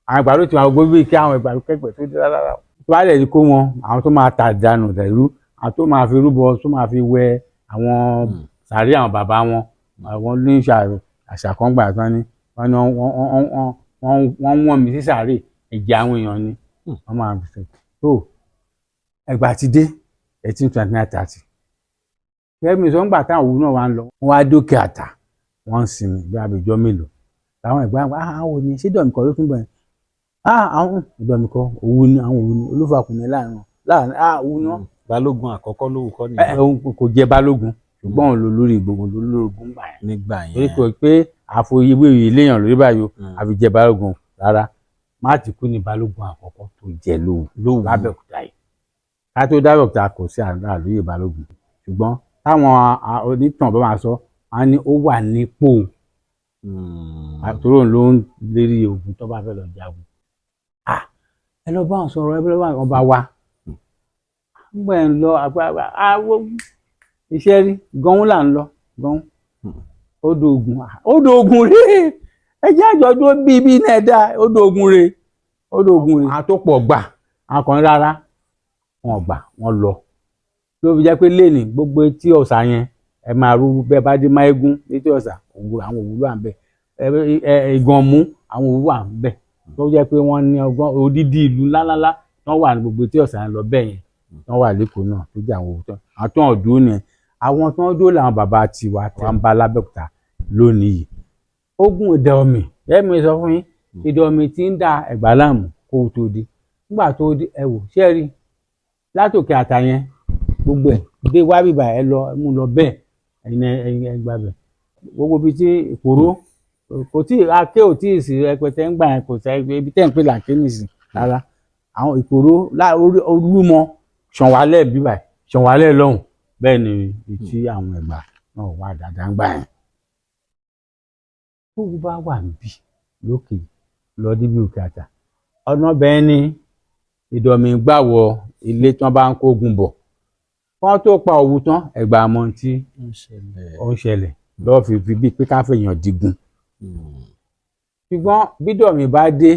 àwọn Ẹ̀gbádò tí wọn gbé bíi kí àwọn Ẹ̀gbádò kẹ́gbẹ́ tó dé rárá tó bá lè kó wọn, àwọn tó máa tà dànù dẹ̀rú, àwọn tó máa fi rúbọ, tó máa fi wẹ àwọn sàárè àwọn bàbá wọn. Àwọn ní àṣà kan gbà tán ni wọ́n ní wọ́n wọ́n mi sí sàárè, ẹ̀jẹ̀ àwọn èèyàn ni wọ́n máa fi tó. Ẹ̀gbá ti dé 1829, 30. Kẹ́mi sọ ńgbà táwọn Òwu náà wá ń lọ, wọ́n wá dókè àtà, wọ́n ń sinmi bí abìjọ́ mélòó. Táwọn Ẹ̀gbá àwọn ni ṣé dọ̀mí kọ́ ló tún bọ̀ yẹn? Àwọn dọ̀mí kọ́, Òwu ni, àwọn Òwu ni Olúfàkùn ní láàrin láàrin Òwu ni wọ́n. Balógun àkọ́kọ́ lówù kọ́ nìyẹn. Òun kò jẹ́ balógun, ṣùgbọ́n òun ló lórí gbogbo ló lórí ogun gbà yẹn. Nígbà yẹn. Torí kò pé àfoyewé léèyàn lórí báyìí o, àfi jẹ balógun rárá. Máàtìkú ni balógun àkọ́kọ́ tó jẹ lówù lábẹ́òkúta yìí. Ká tó dábẹ́òkúta kò sí àlóyè balógun, ṣùgbọ́n táwọn onítàn bá máa sọ, wọn ní ó wà nípò àtúrò ló ń lérí ogun tó bá fẹ́ lọ jagun. Ẹ lọ bá wọn sọ̀rọ̀, ẹ lọ bá wọn bá wa nígbà yẹn lọ iṣẹ́ rí gan-an là ń lọ gan-an. Odò Ògùn, odò Ògùn rè é, ẹ jẹ́ àjọ tó bí ibi náà dá odò Ògùn rè, odò Ògùn rè. Àwọn tó pọ̀ gbà, àwọn kan rárá wọn gbà, wọn lọ. Ló fi jẹ́ pé lẹ́nìí gbogbo etí ọ̀sà yẹn ẹ máa rú bẹ́ẹ̀ bá dé Máyégún létí ọ̀sà, Òwu, àwọn Òwu wà ń bẹ̀, Ìgànmú, àwọn Òwu wà ń bẹ̀, tó jẹ́ pé wọ́n ní ọgbọ́n odidi ìlú ńláńlá wọ́n wà ní gbogbo etí ọ̀sà yẹn lọ bẹ́ẹ̀ yẹn. Wọ́n wà lẹ́kọ̀ọ́ náà tó jẹ́ àwọn Òwu tán. Àwọn tó hàn dúró nìyẹn, àwọn tó ń dúró làwọn bàbá tiwa tí wọ́n ń bá lábẹ́òkúta lónìí yìí. Ogun Ìdẹ̀ọ̀mì, ẹ̀mí sọ fún yín, Ìdẹ̀ọ̀mì tí ń da Ẹ̀gbá láàmú kó tó dé. Nígbà tó dé, ẹ wò ṣé ẹ rí látòkè àtà yẹn gbogbo ẹ̀ dé wá bíbà, ẹ lọ mú lọ bẹ́ẹ̀, ẹ̀yin ẹ gbà bẹ̀ gbogbo ibi tí ìkòró kò tí aké ò tí ì sí rẹpẹtẹ ń gbà yẹn, kò sẹ ibi tẹ́ ń pè làké nìsín rárá. Àwọn ìkòró Olúmọ ṣànwálẹ̀ bíbà ṣànwálẹ̀ lọ́hùn bẹ́ẹ̀ ni tí àwọn Ẹ̀gbá náà wà dáadáa ń gbà yẹn. Tówu bá wà níbí Lókè lọ débi Òkè Àtà, ọ̀nà bẹ́ẹ̀ ni Ìdọ̀mí gbà wọ ilé tí wọ́n bá ń kógun bọ̀. Wọ́n tó pa Òwu tán, Ẹ̀gbá mọ tí ó ń ṣẹlẹ̀ lọ́ọ́ fi bíi pé ká fèèyàn digun. Ṣùgbọ́n bí Ìdọ̀mí bá dé,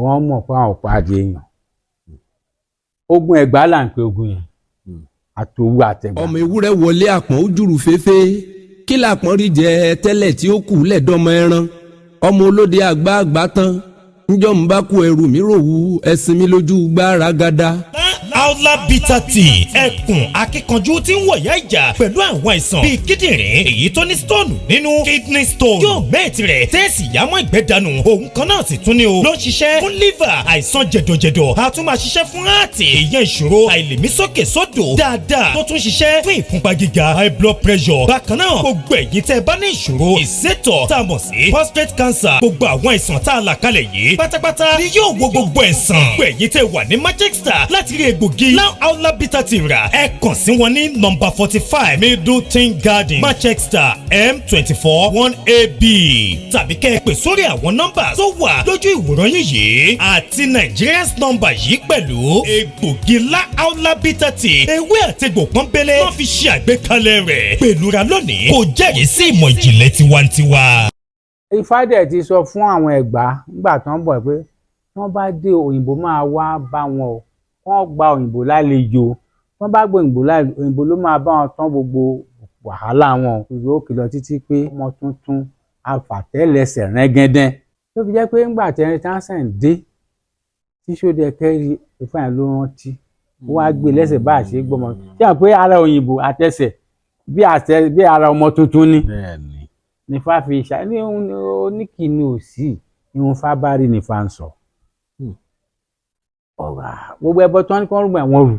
wọ́n mọ̀ pé àwọn pàdé èèyàn. Ogun Ẹ̀gbá là ń pe ogun yẹn, àtòwú àtẹ̀gbá. Ọmọ ewúrẹ́ wọlé àpọ̀n, ó jùrù féfé. Kí làpọ̀n rí jẹ tẹ́lẹ̀ tí ó kù lẹ́dọ̀mọ ẹran? Ọmọ olóde àgbà àgbà tán, njọ́ ń bá kú ẹrù mi rò wú ẹ̀sìn mi lójú gbára gada. Aula Bitter Tea, ẹkùn akíkanjú tí ń wọ̀yá ìjà pẹ̀lú àwọn àìsàn bíi kíndìnrín èyí tó ní stone nínú, kidney stone, yóò mẹ́ẹ̀tì rẹ̀ tẹ́ẹ̀sì yámọ́ ìgbẹ́ dànù. Òun kan náà sì tún ní o ló ń ṣiṣẹ́ fún liver, àìsàn jẹ̀dọ̀jẹ̀dọ̀, a tún máa ṣiṣẹ́ fún heart, ìyẹn ìṣòro àìlèmísókè sódò dáadáa, tó tún ṣiṣẹ́ fún ìfúnpá gíga, high blood pressure. Bákan náà, gbogbo ẹ̀yin tẹ́ ẹ bá ní ìṣòro ìsétọ̀ tá a mọ̀ sí prostate cancer, gbogbo àwọn àìsàn tá a là kalẹ̀ yìí pátápátá ni yóò wo gbogbo ẹ̀sán. Gbogbo ẹ̀yin tẹ́ wà ní Manchester láti rí egbògi Now Aula Bitter Tea rà, ẹ kàn sí wọn ní nọ́mbà 45 Middleton Garden, Manchester, M24 1AB, tàbí kẹ́ ẹ pè sórí àwọn nọ́mbà tó wà lójú ìwòran yín yìí àti Nigerians nọ́mbà yìí pẹ̀lú. Egbògi La Aula Bitter Tea, ewé àtegbò pọ́nbélé wọ́n fi ṣe àgbékalẹ̀ rẹ̀ pẹ̀lú ra lónìí kò jẹ́rìí sí ìmọ̀ ìjìnlẹ̀ tiwantiwa. Ifá dẹ̀ ti sọ fún àwọn Ẹ̀gbá nígbà tó ń bọ̀ pé wọ́n bá dé, òyìnbó máa wá bá wọn o, wọ́n gba òyìnbó lálejò. Wọ́n bá gba òyìnbó lálejò, òyìnbó ló máa bá wọn tán gbogbo wàhálà wọn. Ìwé òkè lọ títí pé ọmọ tuntun afàtẹ́lẹsẹ̀ rẹ́gẹ́dẹ́, tó fi jẹ́ pé ńgbà tí Henry Townsend dé tí Ṣódẹkẹ́ rí Ifá yẹn ló rántí, ó wá gbé lẹ́sẹ̀ bá a ṣe gbọ́mọ ṣé à pé ara òyìnbó àtẹsẹ̀ bí àtẹ bí ara ọmọ tuntun ni. Nífà fi ṣá ní oníkìíní ò sí ìhun fábárì nífà ń sọ. Ọ̀rà gbogbo ẹbọ tí wọ́n ní kí wọ́n rúgbà wọ́n rù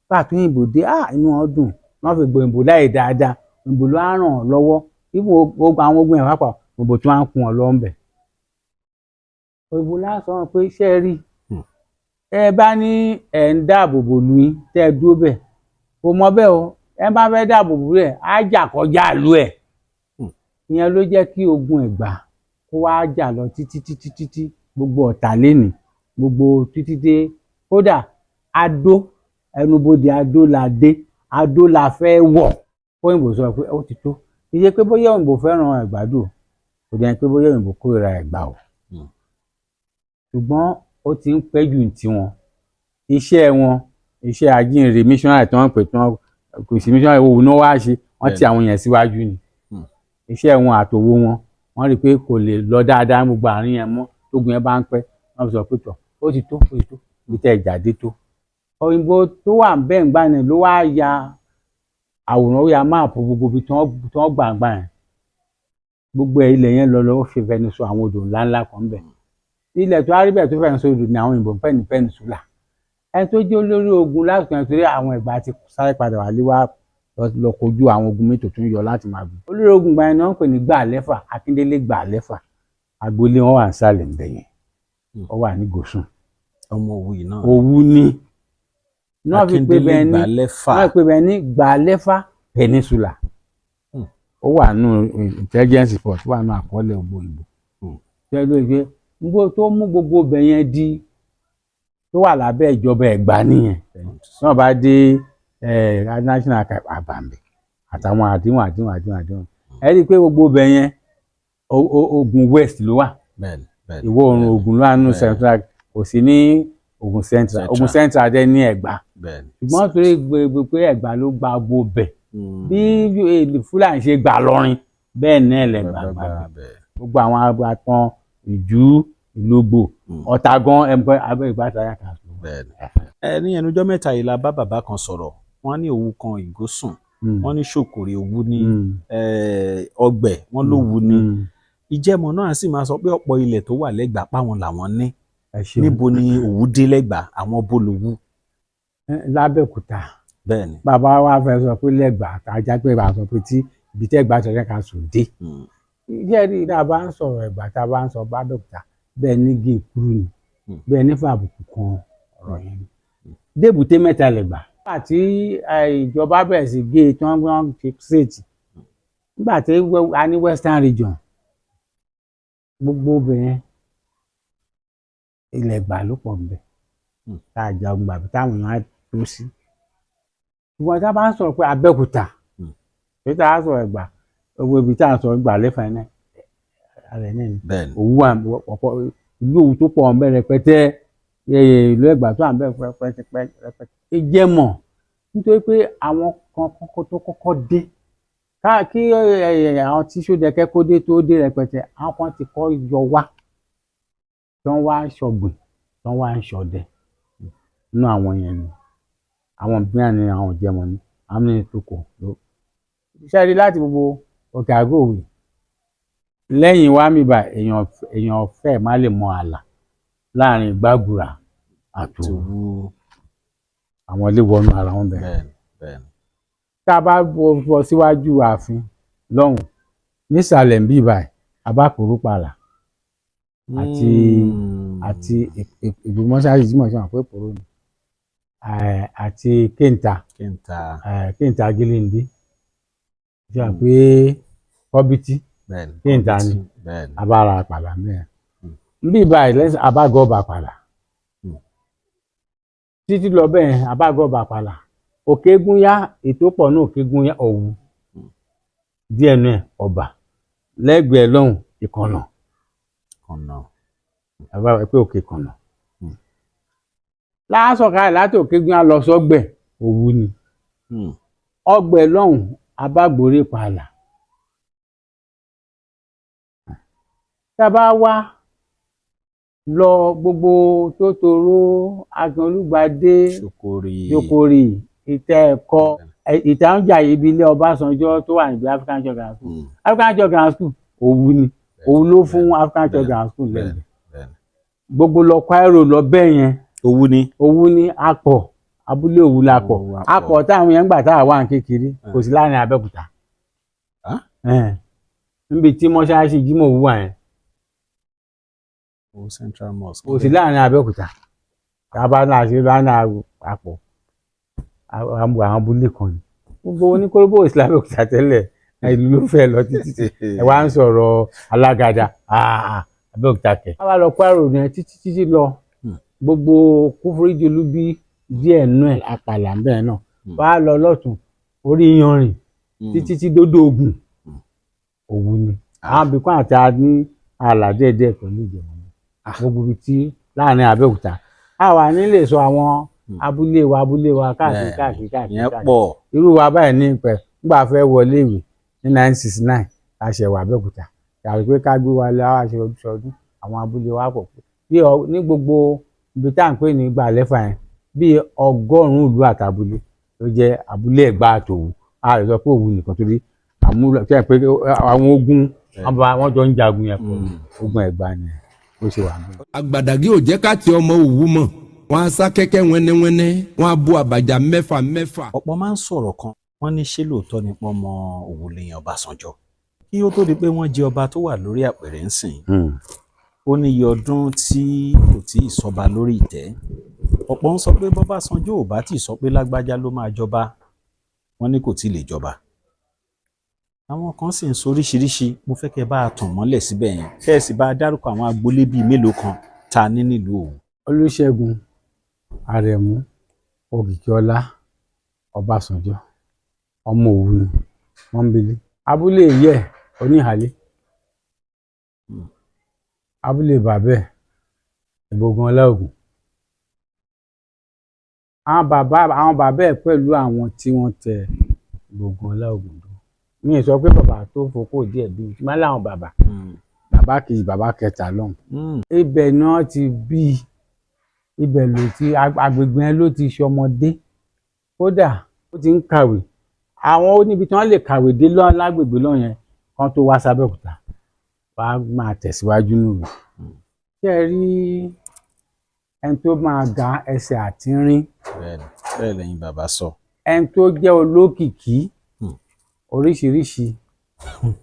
bá àtúnyìnbó dé, inú wọn dùn, wọ́n fi gbọ́ òyìnbó láyè dáadáa. Òyìnbó ló á ràn ọ́ lọ́wọ́ ibùn àwọn ogun ẹ̀ pápá òyìnbó tí wọ́n á kún ọ lọ́ ń bẹ̀. Òyìnbó lásán wọn pé ṣé ẹ rí ẹ bá ní ẹ̀ ń dáàbò bò lu yín tẹ́ ẹ dúró bẹ́ẹ̀, kò mọ bẹ́ẹ̀ o. Ẹ bá fẹ́ dáàbò bò rẹ̀, á jà kọjá ìlú ẹ̀. Ìyẹn ló jẹ́ kí ogun Ẹ̀gbá kó wá jà lọ títí títí títí gbogbo Ọ̀tà lénìí, gbogbo títí dé kódà Adó, ẹnubodè Adó la dé, Adó la fẹ́ wọ̀. Òyìnbó sọ pé ó ti tó. Kì í ṣe pé bóyá òyìnbó fẹ́ràn Ẹ̀gbádò, kò dẹ̀ pé bóyá òyìnbó kórìíra Ẹ̀gbá o, ṣùgbọ́n ó ti ń pẹ́ jù tiwọn. Iṣẹ́ wọn, iṣẹ́ ajínrere, missionary tí wọ́n pè tí wọ́n kò sí missionary owó náà wá ṣe, wọ́n ti àwọn yẹn síwájú ni. Iṣẹ́ wọn àtòwò wọn, wọ́n rí i pé kò lè lọ dáadáa gbogbo àárín yẹn mọ́. Tógun yẹn bá ń pẹ́, wọ́n fi sọ pé tọ̀, ó ti tó, ó ti tó, ibi tẹ́ ìjà dé tó. Òyìnbó tó wà bẹ́ẹ̀ ń gbà ní ló wá ya àwòrán, ó ya map gbogbo ibi tí wọ́n gbà gbà yẹn, gbogbo ẹ̀ ilẹ̀ yẹn lọ lọ, ó fi fẹnu sọ àwọn odò ńláńlá kan bẹ̀. Ilẹ̀ tó á rí bẹ́ẹ̀ tó fẹnu sọ odò ní àwọn òyìnbó ń pè ní peninsula. Ẹni tó jẹ́ olórí ogun lásìkò yẹn, torí àwọn Ẹ̀gbá ti sáré padà wálé wá lọ kojú àwọn ogun mi tó tún yọ láti máa gùn. Olórí ogun gba ẹni wọ́n ń pè ní Gbàlẹ́fà, Akíndélé Gbàlẹ́fà. Agboolé wọn wà nísàlẹ̀ ńbẹ̀ yẹn, ó wà ní Gòsùn. Ọmọ Òwu yìí náà. Òwu ni náà fi pé Akíndélé bẹ́ẹ̀ ní Gbàlẹ́fà. Náà pé bẹ́ẹ̀ ní Gbàlẹ́fà Peninsula. Ó wà nù intelligence report, wà nù àkọọ́lẹ̀ ògbó ìbò tẹ́lẹ̀ pé nbó tó mú gbogbo ibẹ̀ yẹn di tó wà lábẹ́ ìjọba Ẹ̀gbá nìyẹn. Tí wọ́n bá dé National Archive àbàmbẹ̀ àtàwọn àdéhùn àdéhùn àdéhùn àdéhùn, ẹ rí i pé gbogbo ibẹ̀ yẹn Ògùn West ló wà. bẹ́ẹ̀ni bẹ́ẹ̀ni Ìwọ̀ oòrùn Ògùn ló wà nínú Central, kò sí ní Ògùn Central. Ògùn Central dẹ̀ ní Ẹ̀gbá, ṣùgbọ́n torí gbogbo pé Ẹ̀gbá ló gba gbogbo bẹ̀, bí Fúlàní ṣe gbà lọrin bẹ́ẹ̀ náà lẹ̀gbà gbà bẹ̀. Gbogbo àwọn àtàn Ìjú, Ìlógbò, Ọ̀tà gan ẹ̀mọ́ abẹ́ Ìgbà táyà kà sí. Bẹ́ẹ̀ni. Ẹ ní ẹnujọ́ mẹ́ta yìí la bá bàbá kan sọ̀rọ̀, wọ́n ní Òwu kan Ìgòsùn, wọ́n ní Ṣòkòrè Òwu ní Ọgbẹ̀, wọ́n lówù ní Ìjẹmọ náà sì máa sọ pé ọ̀pọ̀ ilẹ̀ tó wà lẹ́gbàá páwọn làwọn ní. Ẹ ṣeun. Níbo ni Òwu dé lẹ́gbàá? Àwọn bó lówù? Lábẹ́òkúta. Bàbá wa fẹ́ sọ pé lẹ́gbàá ajá pé bàbá sọ pé tí ibi tẹ́ Ẹ̀gbá tẹ̀lé ká sùn dé. Iṣẹ́ rí tá a bá ń sọ̀rọ̀ Ẹ̀gbá, tá a bá ń sọ bábẹ́òkúta, bẹ́ẹ̀ ní gé kúrú ni, bẹ́ẹ̀ ní fàbùkù kan ọ̀rọ̀ yẹn ni. Débùté Mẹ́ta lẹ̀gbà. Nígbà tí ìjọba bẹ̀rẹ̀ sí gé e tí wọ́n fi ṣèètì, nígbà tí a ní Western Region Gbogbo obìnrin ilẹ̀ Ẹ̀gbá ló pọ̀ ńbẹ̀ tá a jagun gbà táwọn èèyàn á tó sí. Ṣùgbọ́n tá a bá ń sọ̀rọ̀ pé Abẹ́òkúta, pé tá a sọ̀rọ̀ Ẹ̀gbá, gbogbo ibi tá a sọ̀rọ̀ Ẹ̀gbá lẹ́fà náà ara ẹ̀ náà ni. Òwu wà ọ̀pọ̀, ìlú Òwu tó pọ̀ ńbẹ̀ rẹpẹtẹ, ìlú Ẹ̀gbá tó wà ńbẹ̀ rẹpẹtẹ rẹpẹtẹ. Ìjẹmọ̀ nítorí pé àwọn kan kọ́kọ́ tó kọ́kọ́ dé kí àwọn tí Ṣódẹkẹ́ kó dé tó dé rẹpẹtẹ, àwọn kan ti kọ́ yọ wá tí wọ́n wá ń ṣọ̀gbìn, tí wọ́n wá ń ṣọdẹ. Nínú àwọn yẹn ni àwọn mìíràn ni àwọn Ìjẹmọ̀ ni àwọn mìíràn tó kọ̀ ló. Ṣé ẹ rí láti gbogbo Òkè Àgọ́-Òwe lẹ́yìn wá mi bá èèyàn fẹ́ẹ̀ má lè mọ ààlà láàrin Gbàgùrà àti Òwu. Àwọn ilé wọnú ara wọn bẹ́ẹ̀. Bẹ́ẹ̀ni bẹ́ẹ̀ni. Tá a bá bọ́ síwájú ààfin lọ́hùn nísàlẹ̀ ń bí báyìí, Abákòró pààlà àti ìgbìmọ̀ṣáàjì tí mo ṣe wọn pé pòró ni àti Kéńtà. Kéńtà. Kéńtà Gélindé ṣe wọn pé kọ́bítí Kéńtà ni abára pàlà mẹ́rin ń bí báyìí lẹ́sìn abágọ́ba pàlà títí lọ bẹ́ẹ̀ abágọ́ba pàlà Òkègúnyá ètò pọ̀ ní Òkègúnyá Òwu díẹ̀ nù ẹ̀ Ọ̀bà lẹ́gbẹ̀ẹ́ lọ́hùn Ìkànnà àbá pé Òkè Ìkànnà lásọ̀kalẹ̀ láti Òkègúnyá lọ sọ́gbẹ̀ Òwu ni ọgbẹ̀ lọ́hùn abágbórè pààlà. Tá a bá wá lọ gbogbo Tótóró Akínolúgbadé Ṣokòrì Ìtẹ́ Ẹ̀kọ́ Ìtànjà ibi ilé Ọbásanjọ́ tó wà níbi African Church Grammar School. African Church Grammar School Òwu ni Òwu ló fún African Church Grammar School lẹ́nu. Gbogbo lọ Kwaro lọ bẹ́ẹ̀ yẹn. Òwu ni. Òwu ni apọ̀ abúlé Òwu la pọ̀ apọ̀ táwọn yẹn ń gbà táwa wà ní kékeré kò sí láàrin Abẹ́òkúta. Níbi tí mọ́ṣáláṣí Jímọ̀ Òwu wà yẹn. Òwu Central Mosque. Kò sí láàrin Abẹ́òkúta. Tábà náà ṣe bá náà apọ̀ àwọn abúlé kan ni. Gbogbo oníkólóbó ò sí l'Abẹ́òkúta tẹ́lẹ̀, ìlú ló fẹ́ lọ títí ẹ wá ń sọ̀rọ̀ alágàdá Abẹ́òkúta kẹ̀. Wọ́n bá lọ Kwaro yẹn títí títí lọ gbogbo Kúfúríjolúbí díẹ̀ nú ẹ̀ àpàlà ń bẹ́ẹ̀ náà. Wọ́n á lọ lọ́tún orí yanrìn títí tí dódó Ògùn Òwu ni. Àwọn ibìkan àti a ní ààlà díẹ̀ díẹ̀ pẹ̀lú Ìjẹ̀bú. Gbogbo ibi tí láàrin Abẹ́òkúta a wà nílé sọ àwọn abúlé wa abúlé wa káàkiri káàkiri káàkiri káàkiri. Irú wa báyìí ní ìpẹ́ nígbà fẹ́ wọlé ìwé ní 1969 la ṣẹ̀ wà Abẹ́òkúta yàrá pé ká gbé wa lé wa ṣe ọdún àwọn abúlé wa pọ̀ bí ní gbogbo ibi tá à ń pè ní Gbàlẹ́fà yẹn bí 100 ìlú àtàbúlé ló jẹ́ abúlé Ẹ̀gbá àtòwú. A lè sọ pé Òwu nìkan torí àmúlò pé àwọn ogun wọn jọ ń jagun yẹn pọ̀ ogun Ẹ̀gbá ni ó ṣe wà. Àgbàdàgé ò jẹ́ ká ti ọmọ Òwu mọ̀, wọ́n á sá kẹ́kẹ́ wẹ́nẹ́wẹ́nẹ́, wọ́n á bó àbàjá mẹ́fà mẹ́fà. Ọ̀pọ̀ máa ń sọ̀rọ̀ kan, wọ́n ní ṣé lóòótọ́ ni pọ́n mọ Òwu lèèyàn Ọbásanjọ́ kí ó tó di pé wọ́n jẹ ọba tó wà lórí àpèrè ń sìn. Ó ní iye ọdún tí kò tí ì sọba lórí ìtẹ́. Ọ̀pọ̀ ń sọ pé bọ́básanjọ́ ò bá tí ì sọ pé lágbájá ló máa jọba, wọ́n ní kò tí ì lè jọba. Àwọn kan sì ń sọ oríṣiríṣi. Mo fẹ́ kẹ́ bá a tàn mọ́lẹ̀ síbẹ̀ yẹn, kẹ́ ẹ sì bá a dárúkọ àwọn agboolé bíi mélòó kan tá a ní nílùú Òwu. Olúṣẹ́gun Àrẹ̀mú Òkìkíọlá Ọbásanjọ́ ọmọ Òwu ni Mọ́ńbélé. Abúlé yẹ Oníhàlẹ́, abúlé bàbẹ́ Ìbògun Ọláògùn. Àwọn bàbá ẹ̀ pẹ̀lú àwọn tí wọ́n tẹ Ìbògun Ọláògùn dó. Mi sọ pé bàbá tó fokó díẹ̀ bí ṣùgbọ́n láwọn bàbá bàbá kejì bàbá kẹta lọ́hùn. Ibẹ̀ náà ti bí, ibẹ̀ ló ti agbègbè yẹn ló ti ṣọmọdé, kódà ó ti ń kàwé. Àwọn ó níbi tí wọ́n lè kàwé dé lágbègbè lọ́hùn yẹn kan tó wá sábẹ́òkúta wàá máa tẹ̀síwájú nù rẹ̀. Ṣé ẹ rí ẹni tó máa ga ẹsẹ̀ àtínrín? Bẹ́ẹ̀ lẹ́yìn bàbá sọ. Ẹni tó jẹ́ olókìkí oríṣiríṣi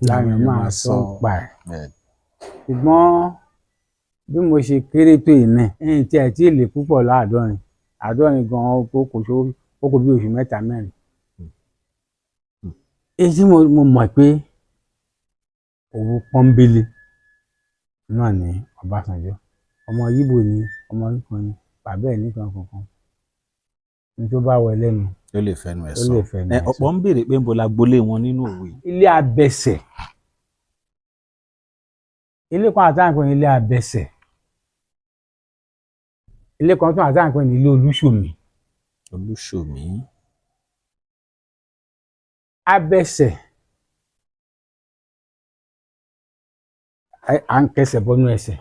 làwọn máa sọ pa ẹ̀. Ṣùgbọ́n bí mo ṣe kéré tó yìí náà, ẹ̀yìn tí ẹ̀ tí ì lè púpọ̀ láàádọ́rin, àádọ́rin gan-an ó kò bí oṣù mẹ́ta mẹ́rin. Èyí tí mo mọ̀ pé Òwu pọ́nbélé Náà ní Ọbásanjọ́, ọmọ Yíbò ni, ọmọ nìkan ni bàbá ẹ̀ nìkan kankan ní tó bá wọ lẹ́nu. Ó lè fẹnu ẹ̀ Ó sọ. lè fẹnu Ẹ ẹ̀ sọ. Ọ̀pọ̀ ń béèrè pé ń bo lágbolé wọn nínú òwe yìí. Ilé Abẹsẹ̀, ilé kan àtàwọn kan ní ilé Abẹsẹ̀, ilé kan tún àtàwọn kan ní ilé Olúṣòmí. Olúṣòmí. Abẹsẹ̀, à ń kẹsẹ̀ bọ́nú ẹsẹ̀,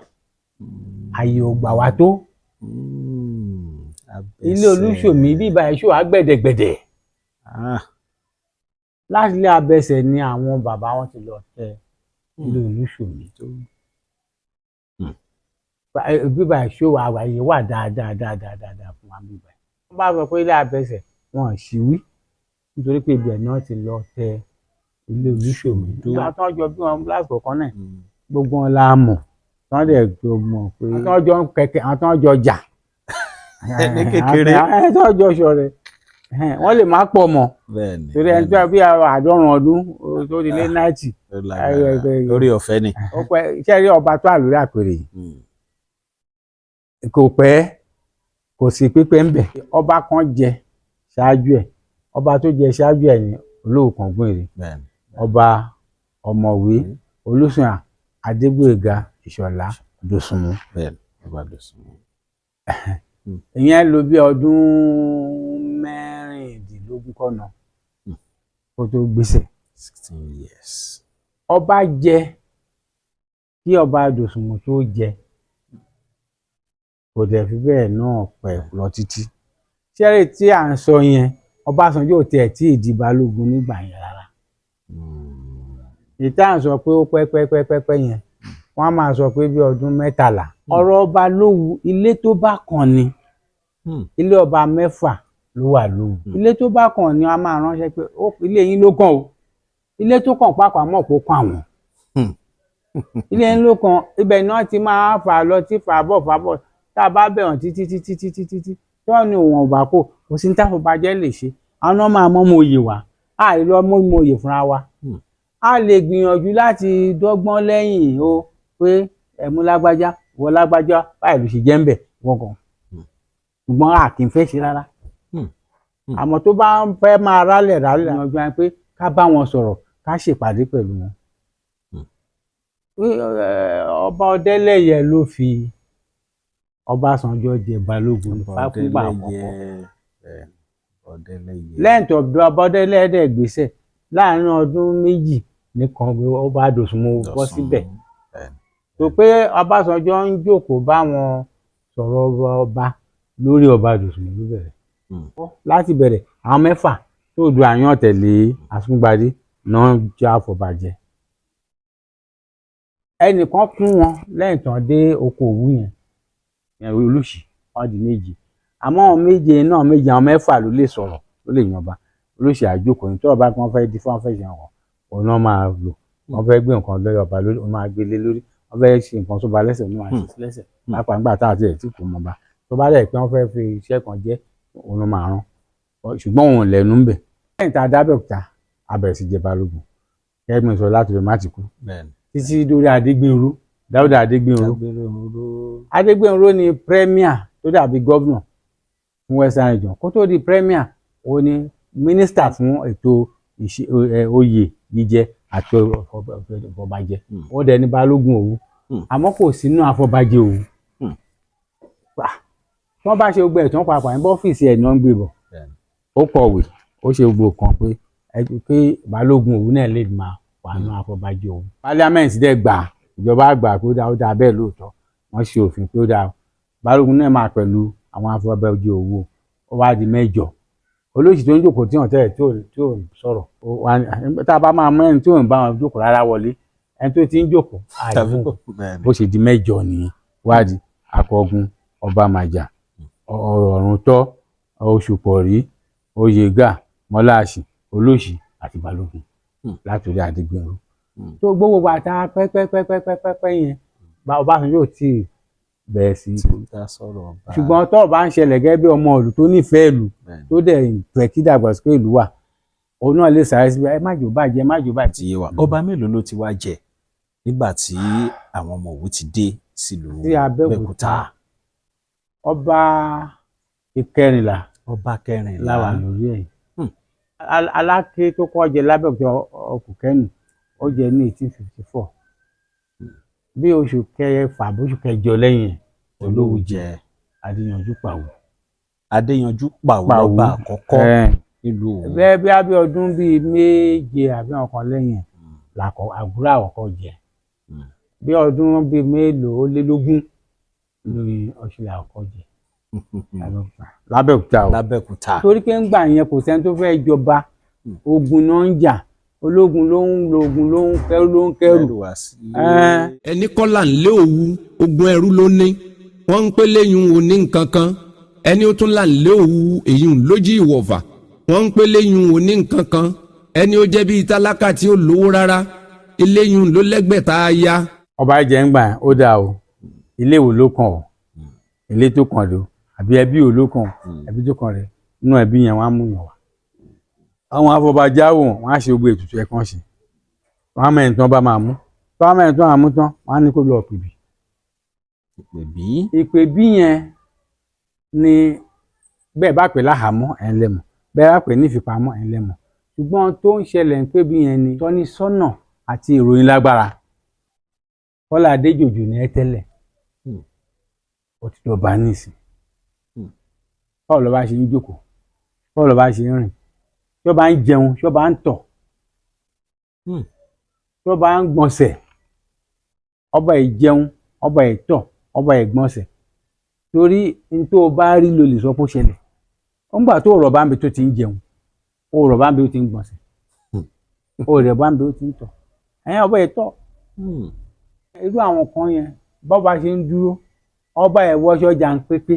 àyè ò gbà wá tó. Ilé Olúṣòmí bíbá ẹ̀ṣọ́ àgbẹ̀dẹ̀gbẹ̀dẹ̀. Láti ilé Abẹsẹ̀ ni àwọn bàbá wọn ti lọ tẹ ilé Olúṣòmí. Bíbá ẹ̀ṣọ́ àwàyè wà dáadáa dáadáa dáadáa fún wa bíbá ẹ̀. Wọ́n bá sọ pé ilé Abẹsẹ̀, wọn ò sì wí nítorí pé ibẹ̀ náà ti lọ tẹ ilé Olúṣòmí. Nígbà tí wọ́n jọ bí wọn lásìkò kan náà, gbogbo wọn la mọ̀, tí wọ́n dẹ̀ jọ mọ̀ pé àwọn tí wọ́n jọ ń kẹ̀kẹ́, àwọn tí wọ́n jọ jà Ní kékeré. Àwọn tí wọ́n jọ ṣọ̀rẹ́, wọ́n lè má pọ̀ mọ́ torí ẹni tó bí 90 ọdún tó ti lé 90. Ó lágbára. Lórí ọ̀fẹ́ ni. Ó pẹ́ iṣẹ́ rí ọba tó àlórí àpèrè yìí kò pẹ́, kò sí pípẹ́ ń bẹ̀. Ọba kan jẹ ṣáájú ẹ̀, ọba tó jẹ ṣáájú ẹ̀ ní Olóòkàngún-Èrè, ọba ọ̀mọ̀wé Olúṣùnà Adégbóyèga Ìṣọ̀lá Dòsùnmú. Bẹ́ẹ̀ni, ọba Dòsùnmú. Ìyẹn lò bí ọdún 16 kọ́nà kó tó gbéṣẹ̀. 16 years. Ọba jẹ kí ọba Dòsùnmú tó jẹ, kò dẹ̀ fi bẹ́ẹ̀ náà pẹ́ lọ títí. Ṣẹ́rí tí à ń sọ yẹn, Ọbásanjọ́ ò tiẹ̀ tí ì di balógun nígbà yẹn rárá. Ìta à ń sọ pé ó pẹ́ pẹ́ pẹ́ pẹ́ pẹ́ yẹn, wọ́n á máa sọ pé bí ọdún 13. Ọ̀rọ̀ ọba Lówu, ilé tó bá kàn ni. Ilé ọba 6 ló wà Lówu. Ilé tó bá kàn ni a máa ránṣẹ́ pé ilé yín ló kàn o. Ilé tó kàn pàápàá mọ̀ kó kàn àwọn. Ilé yín ló kàn, ibẹ̀ náà ti máa fà lọ tí fà bọ̀ fà bọ̀. Tá a bá bẹ̀ wọ́n títí títí títí títí tí wọ́n ní òun ọ̀bà kò sí ní táfọ̀bàjẹ́ lè ṣe. Àwọn náà máa mọ́ mọ́ oyè wá, a lè lọ mọ́ mọ́ oyè fúnra wa. A lè gbìyànjú láti dọ́gbọ́n lẹ́yìn o pé ẹ̀mú lágbájá, wọ lágbájá, báyìí ló ṣe jẹ́ ń bẹ̀ wọ́n kàn. Ṣùgbọ́n a kì í fẹ́ ṣe rárá. Àmọ́ tó bá ń fẹ́ máa rálẹ̀ rálẹ̀ yanjú wa pé ká bá wọn sọ̀rọ̀, ká ṣèpàdé pẹ̀lú wọn. Ọba Ọdẹ́lẹ́yẹ ló fi Ọbásanjọ́ jẹ balógun fúngbà àkọ́kọ́. Lẹ́yìn tó ọba Ọdẹ́lẹ́yẹ dẹ̀ gbéṣẹ̀ láàrin ọdún 2 nìkan ọba Dòsùnmú bọ́ síbẹ̀. Tó pé Ọbásanjọ́ ń jókòó bá wọn sọ̀rọ̀ ọba lórí ọba Dòsùnmú ló bẹ̀rẹ̀. Láti bẹ̀rẹ̀ àwọn 6 tó du àyàn tẹ̀lé Àsúngbadé náà jẹ́ àfọ̀bàjẹ́. Ẹnìkan kún wọn lẹ́yìn tán dé oko òwú yẹn, Olúṣì, wọ́n di 7. Àmọ́ àwọn 7 náà, 7 àwọn 6 ló lè sọ̀rọ̀, ló lè yanba. Olúṣì àjókòó ní tọ́rọ̀ bá kí wọ́n fẹ́ di fún wọn fẹ́ ṣe nǹkan, òun náà máa lò. Wọ́n fẹ́ gbé nǹkan lórí ọba lórí, òun máa gbé lé lórí. Wọ́n fẹ́ ṣe nǹkan sóba lẹ́sẹ̀, òun máa ṣe lẹ́sẹ̀. Pàápàá nígbà tá àti ẹ̀ tí kò mọba. Tó bá dẹ̀ pé wọ́n fẹ́ fi iṣẹ́ kan jẹ́, òun náà máa rán. Ṣùgbọ́n òun lẹ́nu ń bẹ̀. Lẹ́yìn tá a dábẹ́òkúta, a bẹ̀rẹ̀ sí jẹ balógun. Kẹ́mi sọ láti lè má ti kú. Títí dórí Adégbénró, Dáúdà Adégbénró. Adégbénró ni premier tó dàbí gọ́vnà fún Western Region. Kó tó di premier, ó ní mínísítà fún ètò oyè jíjẹ àti ọ̀fọ̀bàjẹ́. Ó dẹ̀ ní balógun Òwu. Àmọ́ kò sínú àfọ̀bàjẹ́ Òwu. Wọ́n bá ṣe gbogbo ẹ̀tàn papọ̀ ní ọ́fíìsì ẹ̀ náà ń gbé bọ̀. Ó kọ̀wé, ó ṣe gbogbo kan pé balógun Òwu náà lè máa wà nínú àfọ̀bàjẹ́ Òwu. Parliament dẹ̀ gbà, ìjọba gbà pé ó dáa bẹ́ẹ̀ lóòótọ́. Wọ́n ṣe òfin pé ó dáa. Balógun náà máa pẹ̀lú àwọn àfọ̀bàjẹ́ Òwu. Ó wá di 8. Olóṣì tó ń jókòó tí wọ́n tẹ́lẹ̀ tí ò sọ̀rọ̀. Tá a bá máa mú ẹni tí ò ń bá wọn jókòó rárá wọlé, ẹni tó ti ń jókòó, àìmú bó ṣe di 8 nìyẹn. Wá di Akọgun, Ọba Màjà, Ọ̀rúntọ́, Oṣùpọ̀rí, Oyègà, Mọ́láàṣì, Olóṣì àti Balógun látòrí Adégbénró. Tó gbogbo wa ta pẹ́pẹ́pẹ́pẹ́pẹ́ yẹn, Ọbásanjọ́ ò tí ì bẹ̀rẹ̀ sí. Ṣùgbọ́n tó bá ń ṣẹlẹ̀ gẹ́gẹ́ bí ọmọ ìlú tó nífẹ̀ẹ́ ìlú tó dẹ̀ fẹ́ kí ìdàgbàsókè ìlú wà, òun náà lè sáré síbi ẹ má jò bàjẹ́, má jò bàjẹ́. Ọba mélòó ló ti wá jẹ? Nígbà tí àwọn ọmọ Òwu ti dé sílùú Sí Abẹ́òkúta. Ọba ìkẹrìnlá Ọba kẹrìnlá la wà lórí ẹ̀. Aláké tó kọ́ jẹ lábẹ́òkúta, Ọkùnkẹ́nu, ó jẹ ní 1854, bí oṣù kẹfà bóṣù kẹjọ lẹ́yìn ẹ̀, Olówu jẹ. Adéyanjú Pàwó. Adéyanjú Pàwó Pàwó. lọ́ba àkọ́kọ́ Ẹ̀, nílùú Òwu. Bẹ́ẹ̀ bí abẹ́ ọdún bíi 7 àbí ọ̀kan lẹ́yìn ẹ̀ làkọ àgúrà àkọ́kọ́ jẹ. Bí ọdún bíi mélòó ó lé lógún lórí ọ̀ṣìlẹ̀ àkọ́kọ́ jẹ Lábẹ́òkúta, Lábẹ́òkúta o. Lábẹ́òkúta. Torí pé ńgbà yẹn kò sẹ́ni tó fẹ́ jọba. Ogun náà ń jà, ológun ló ń lo ogun, ló ń kẹ́rù, ló ń kẹ́rù. Kẹrù wá sílé. Ẹ́n. Ẹni kọ́là ń lé Òwu, ogun ẹrú ló ní. Wọ́n ń pé léyìn òní nǹkan kan. Ẹni ó tún là ń lé Òwu, èyí ń lójú ìwọ̀fà. Wọ́n ń pé léyìn òní nǹkan kan. Ẹni ó jẹ́ bíi tálákà tí ó lówó rárá, eléyìn ló lẹ́gbẹ̀ta aya. Ọba jẹ́ ń gbà yẹn, ó dáa o. Ilé wo ló kàn ọ́, ilé tó kàn ló àbí ẹbí wo ló kàn ọ́? Ẹbí tó kàn rẹ nínú ẹbí yẹn, wọ́n á mú yàn wá. Àwọn afọbajá wò, wọ́n á ṣe gbogbo ètùtù ẹ̀ kan ṣe. Wọ́n á mẹ́rin tán bá máa mú tó wọ́n á mẹ́rin tán á mú tán, wọ́n á ní kó lọ pèbí. Ìpèbí. Ìpèbí yẹn ni bẹ́ẹ̀ bá pè láhàámọ́ ẹ̀ ń lẹ́mọ̀, bẹ́ẹ̀ bá pè ní ìfipamọ́ ẹ̀ ń lẹ́mọ̀. Ṣùgbọ́n tó ń ṣẹlẹ̀ ń pèbí yẹn ni tọ́nisọ́nà àti ìròyìn lágbára. Kọ́lá Adéjòjò ní ẹ tẹ́lẹ̀, ó ti dọ̀bà nísìn. Báwo ló bá ṣe ń jókòó? Báwo ló bá ṣe ń rìn? Ṣé ó bá ń jẹun? Ṣé ó bá ń tọ̀? Ṣé ó bá ń gbọ̀nsẹ̀? Ọba ìjẹun, ọba ìtọ̀, ọba ìgbọ̀nsẹ̀, torí n tó o bá rí ló lè sọ pé ó ṣẹlẹ̀. Ńgbà tó rọ̀ bá ń bi tó ti ń jẹun, ó rọ̀ bá ń bi tó ti ń gbọ̀nsẹ̀, ó rẹ̀ bá ń bi tó ti ń tọ̀, ẹ̀yìn ọba ìtọ̀. Irú àwọn kan yẹn, bọ́ba ṣe ń dúró, ọba ẹ̀ wọṣọ jàǹpépé.